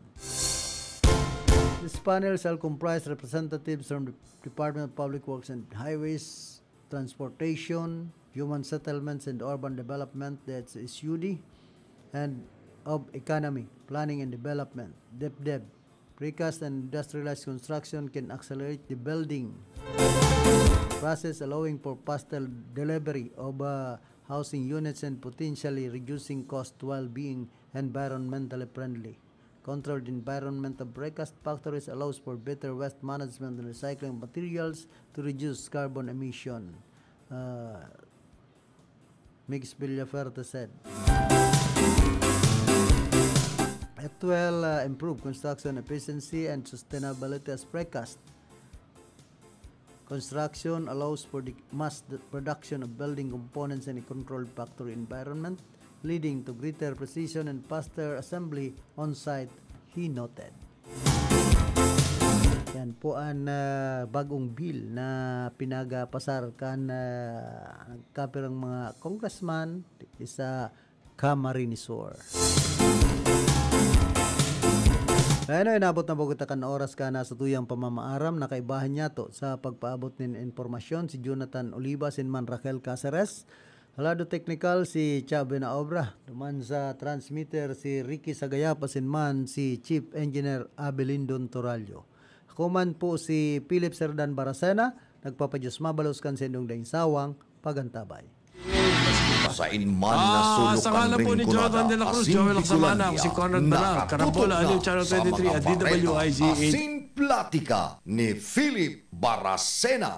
This panel shall comprise representatives from the Department of Public Works and Highways, Transportation, Human Settlements and Urban Development, D H S U D, and of Economy, Planning and Development, DepDev. Precast and industrialized construction can accelerate the building process, allowing for faster delivery of, uh, housing units and potentially reducing cost while being environmentally friendly. controlled environment of precast factories allows for better waste management and recycling of materials to reduce carbon emission. Uh, Migs Villafuerte said. It will uh, improve construction efficiency and sustainability as precast construction allows for the mass d- production of building components in a controlled factory environment, leading to greater precision and faster assembly on site, he noted. Yan po ang ah, bagong bill na pinagpasar kan ah, nagkapirang mga congressman sa Camarines Sur. Ano, inabot na po kita kan oras ka na sa tuyang pamamaaram na kaibahan niya to sa pagpaabot nin impormasyon si Jonathan Oliva sin man Raquel Caceres. Halado teknikal si Chabe na obra. Duman sa transmitter si Ricky Sagayapa sin man si Chief Engineer Abelindon Torallo. Ako man po si Philip Serdan Baracena, nagpapadyos mabalos kan sendong daing sawang pagantabay. Sa inman na Ah, sulok sa kan ngalan po ni Jonathan Rinconada, de la Cruz, asin Joel Laksamana, Bicolandia, ako si Conrad Bernal, nakatutok Karambol, na Aliw, Channel sa mga twenty-three, at D W I Z eight. Asin platika ni Philip Baracena.